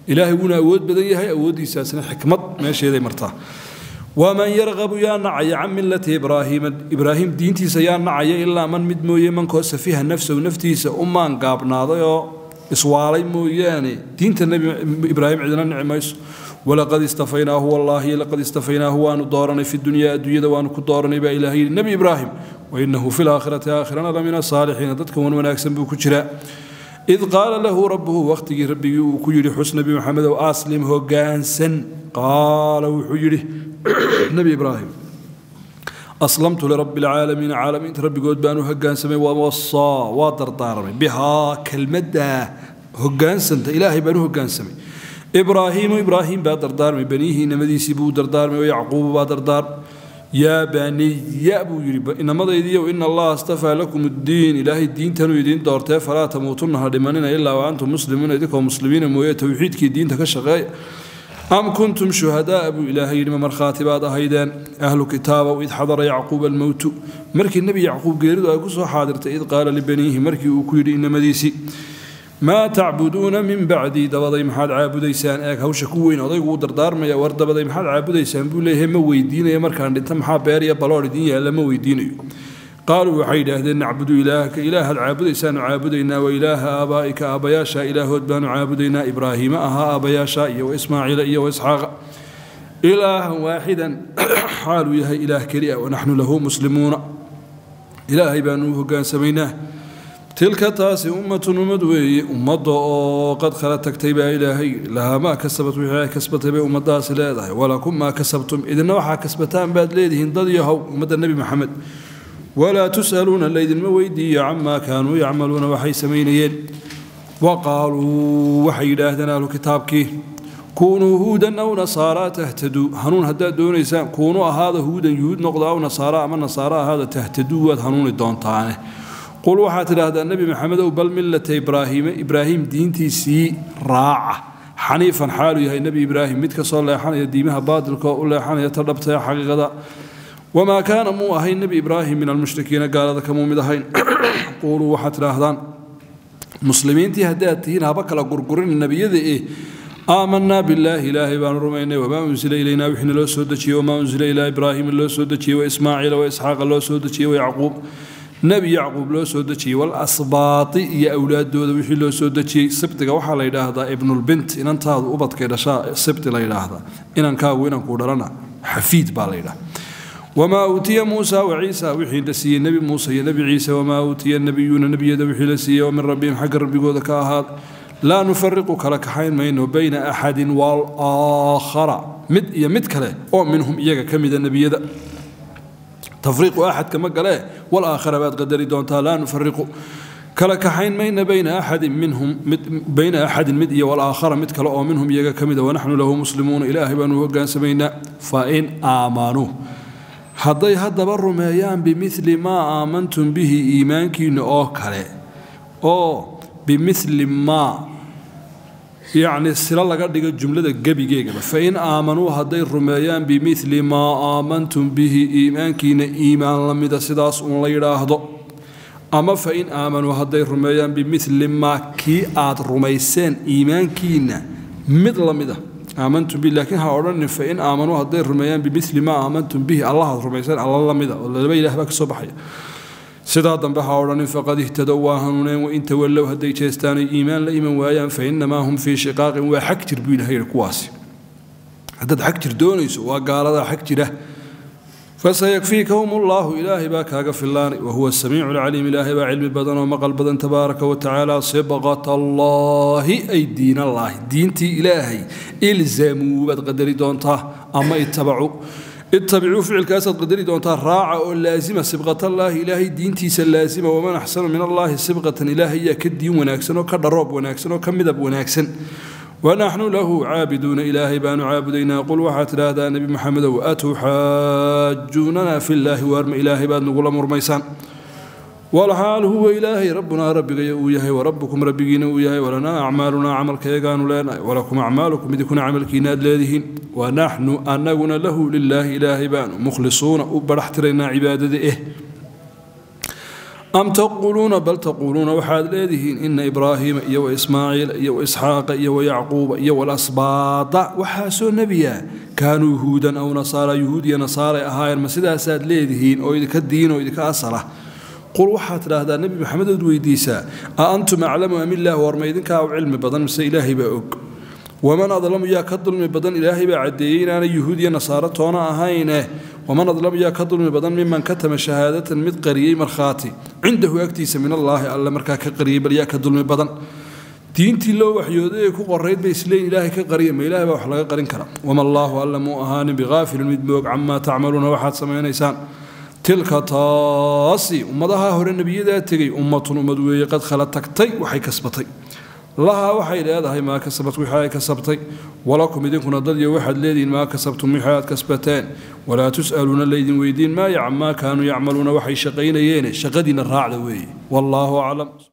Ilaahay wuuna awood badan yahay, awooddiisaasina xikmad meesheeday martaa. Waman yarqabu, yaa nacaya, can millati Ibraahiima, Ibraahim diintiisa yaa nacaya, ilaa man, mid mooye, mankoo safiha nafsahu, naftiisa u maan gaabnaaday oo iswaalay mooyaane, diinta Nebi Ibraahim cidina nici mayso. Walaqad istafaynaahu, wallaahi laqad istafaynaahu, waanu dooranay, fi dunyaa, adduunyada waanu ku dooranay baa Ilaah yidhi, Nebi Ibraahim, wainahu fi laakhirati, aakhirana, la min asaalixiina, dadka wan wanaagsan buu ku jiraa. Id qaala lahu rabbuhu, wakhtigii rabbigii uu ku yidhi, xus Nebi Maxamedow, aslim, hoggaansan. Qaala, wuxuu yidhi Nebi Ibraahim: aslamtu lirabbi alcaalamiin, caalamiinta rabbigood baan u hoggaansamay. Waa wasaa, waa dardaarmay, bihaa, kelmaddaa hoggaansanta Ilaahay baan u hoggaansamay. Ibraahiimu, Ibraahim baa dardaarmay, baniihii, inamadiisii buu dardaarmay, oo Yacquubu baa dardaarmay. Yaa baniya, buu yidhi, inamadaydiiyow, ina Allaha astafaa lakum addiin, Ilaahay diintanuu idiin doortee, falaa tamuutunna, ha dhimanina, ilaa wa antum muslimuuna, idinkoo muslimiina mooye. Towxiidkii diinta ka shaqeeya. Am kuntum shuhadaa, buu Ilaahay yidhi, ma markhaati baad ahaydeen, ahlu kitaabow, id xadara Yacquuba almowtu, markii Nebi Yacquub geeridu ay ku soo xaadirtay, id qaala libaniihi, markii uu ku yidhi inamadiisii, maa tacbuduuna min bacdii, dabaday maxaad caabudaysaan? Eeg hawsha ku weyn odaygu uu dardaarmaya. War dabaday maxaad caabudaysaan buu leeyahay, ma weydiinayo markaan dhinta maxaa beer iyo baloodh idiin yaalla, ma weydiinayo. Qaaluu, waxay yidhaahdeen, nacbudu ilaahaka, ilaahaad caabudaysaanu caabudaynaa, wa ilaaha aabaa'ika, aabbayaasha ilaahood baanu caabudaynaa, Ibraahiima ahaa aabbayaasha, iyo wa Ismaaciila iyo wa Isxaaqa, ilaahan waaxidan, xaaluu yahay ilaah keli ah, wanaxnu lahu muslimuuna, Ilaahay baanu u hogaansamaynaa. Tilka, taasi, ummatun, ummad weeye, ummadda oo qad khala, tagtay baa Ilaahay yidhi. Lahaa maa kasabat, wixii ay kasbatay bay ummaddaasi leedahay, walakum maa kasabtum, idinna waxaa kasbataan baad leedihiin, dad yahow, ummadda Nebi Maxamed. Walaa tus'aluuna, laydinma weydiiyo, camaa kaanuu yacmaluuna, waxay samaynayeen. Wa qaaluu, waxay yidhaahdeen ahlu kitaabkii, kuunuu huudan aw nasaaraa tahtaduu, hanuun haddaad doonaysaan, kuunuu, ahaada, huudan, yuhuud noqda, aw nasaara, ama nasaara ahaada, tahtaduu, waad hanuuni doontaane. Qul, waxaad tidhaahdaa Nebi Maxamedow, bal millata Ibraahiima, Ibraahim diintiisii raaca, xaniifan, xaaluu yahay Nebi Ibraahim mid ka soo leexanaya diimaha baadilka oo u leexanaya ta dhabta ee xaqiiqada. Wamaa kaana, muu ahayn Nebi Ibraahim, min almushrikiina, gaalada kamuu mid ahayn. Quuluu, waxaad tidhaahdaan, muslimiintii haddaad tihiin, haba kala gurgurin nebiyada eh. Aamanaa billaahi, ilaahay baanu rumaynay, wamaa unsila ilaynaa, wixina loo soo dejiyey, wamaa unsila ilaa Ibraahima loo soo dejiyey, waismaaciila waisxaaqa loo soo dejiyey, wayacquub, nebi Yacquub loo soo dejiyey, walasbaati, iyo awlaaddooda wixii loo soo dejiyey. Sibtiga waxaa la yidhaahdaa ibnulbint, inantaadu ubadkay dhashaa sibti la yidhaahdaa, inankaagu inankuu dhalana xafiid baa la yidhahdaa. Wamaa uutiya Muusa waciisa, wixii la siiyey nebi Muuse iyo nebi Ciise, wamaa uutiya nabiyuuna, nebiyada wixii la siiyey, oo min rabbihim, xagga rabbigooda ka ahaad. Laa nufariqu, kala kaxayn mayno, bayna axadin waalaakhara, mid iyo mid kale oo minhum, iyaga ka mida nebiyada. Tafriiqu axadka ma galee, walaakhara baad qadari doontaa. Laa nufariqu, kala kaxayn mayna, bayna axadin minhum, mid, bayna axadin, mid iyo, walaakhara, mid kale oo minhum, iyaga ka mida. Wanaxnu lahu muslimuuna, ilaahay baanu hogaansamaynaa. Fa in aamanuu, hadday haddaba rumeeyaan, bimili maa aamantum bihi, iimaankiinna oo kale, oo bimili maa yacni silo laga dhigo jumlada gebigeegaba. Fain aamanuu, hadday rumeeyaan, bimili maa aamantum bihi, iimaankiina iimaan la mida, sidaas uun la yidhaahdo, ama fain aamanuu, hadday rumeeyaan, bimili maa, kii aad rumayseen iimaankiinna mid la mida, aamantum bihi. Laakiin ha odhanin fain aamanuu, hadday rumeeyaan, bimili maa aamantum bihi, allahaad rumayseen alla la mida, oo laba ilaah baa ka soo baxaya. Sidaa dambe ha odhanin. Faqad ihtadow, waa hanuuneen. Wain tawallow, hadday jeestaanay iimaan la iman waayaan, fa innamaa hum fii shiqaaqin, waa xag jir buu Ilahay yidhi kuwaasi. Haddaad xag jir doonayso, waa gaaladaa xag jira. Fasayakfiikahum allaahu, ilaahay baa kaaga fillaanay. Wahuwa asamiicu alcaliim, ilaahay baa cilmi badan oo maqal badan, tabaaraka wa tacaala. Sibqat allaahi ay diinallaahi, diintii ilaahay, ilzamuu baad qadari doontaa, ama ittabacuu, ittabicuu ficilkaasaad qadari doontaa, raaca oo laazima. Sibqatallaahi, ilaahay diintiisa laazima. Waman axsanu min allaahi sibqatan, ilaahay yaa ka diin wanaagsan oo ka dharoob wanaagsan oo ka midab wanaagsan? Wanaxnu lahu caabiduuna, ilaahay baanu caabudaynaa. Qul, waxaad tidhaahdaa nebi Maxamedow, atuxaajuunana fillaahi, waarma ilaahay baad nagula murmaysaan, walxaal huwa ilaahay rabbunaa, rabbigaya uu yahay, warabbukum, rabbigiina uu yahay? Walanaa acmaalunaa, camalkayagaanu leenahay, walakum acmaalukum, idinkuna camalkiina aad leedihiin. Wanaxnu, annaguna, lahu, lilaahi, ilaahay baanu, mukhlisuuna, u badhax tiraynaa cibaadada. Am taquuluuna, bal taquuluuna, waxaad leedihiin, ina Ibraahiima iyo waismaaciila iyo waisxaaqa iyo wayacquuba iyo walasbaada, waxaasoo nebiya, kaanuu huudan aw nasaara, yuhuud iyo nasaaray ahaayeen. Ma sidaasaad leedihiin oo idinka diin oo idinka asala? Qul, waxaad tidhaahdaa nebi Maxamed ood weydiisaa, a antum aclamu am illaah, war ma idinkaa u cilmi badan mise ilaahay baa og? Waman adlamu, yaa ka dulmi badan? Ilaahay baa caddeeyey inaanay yuhuud iyo nasaaro toona ahayne. Waman adlamu, yaa ka dulmi badan, miman katama shahaadatan, mid qariyey markhaati, cindahu, agtiisa, min allaahi, alle markaa ka qariyey? Bal yaa ka dulmi badan? Diintii loo waxyooday ee ku qorayd bay isleeyiin ilaahay ka qariya. Ma ilahay baa wax laga qarin karaa? Wama allaahu, alla muu ahaanin, bikaafilin, mid moog, camaa tacmaluuna, waxaad samaynaysaan. Tilka, taasi, ummadaha hore nebiyadaa tegey, ummatun, ummad weeye, qad khala, tagtay, waxay kasbatay. Lahaa, waxay leedahay, maa kasabat, wixii ay kasabtay. Walakum, idinkuna dadyo, waxaad leedihiin, maa kasabtum, wixii aad kasbateen. Walaa tus'aluuna, laydin weydiin maayo, camaa kaanuu yacmaluuna, waxay shaqaynayeene. Shaqadiinna raacda weeye. Wallaahu aclam.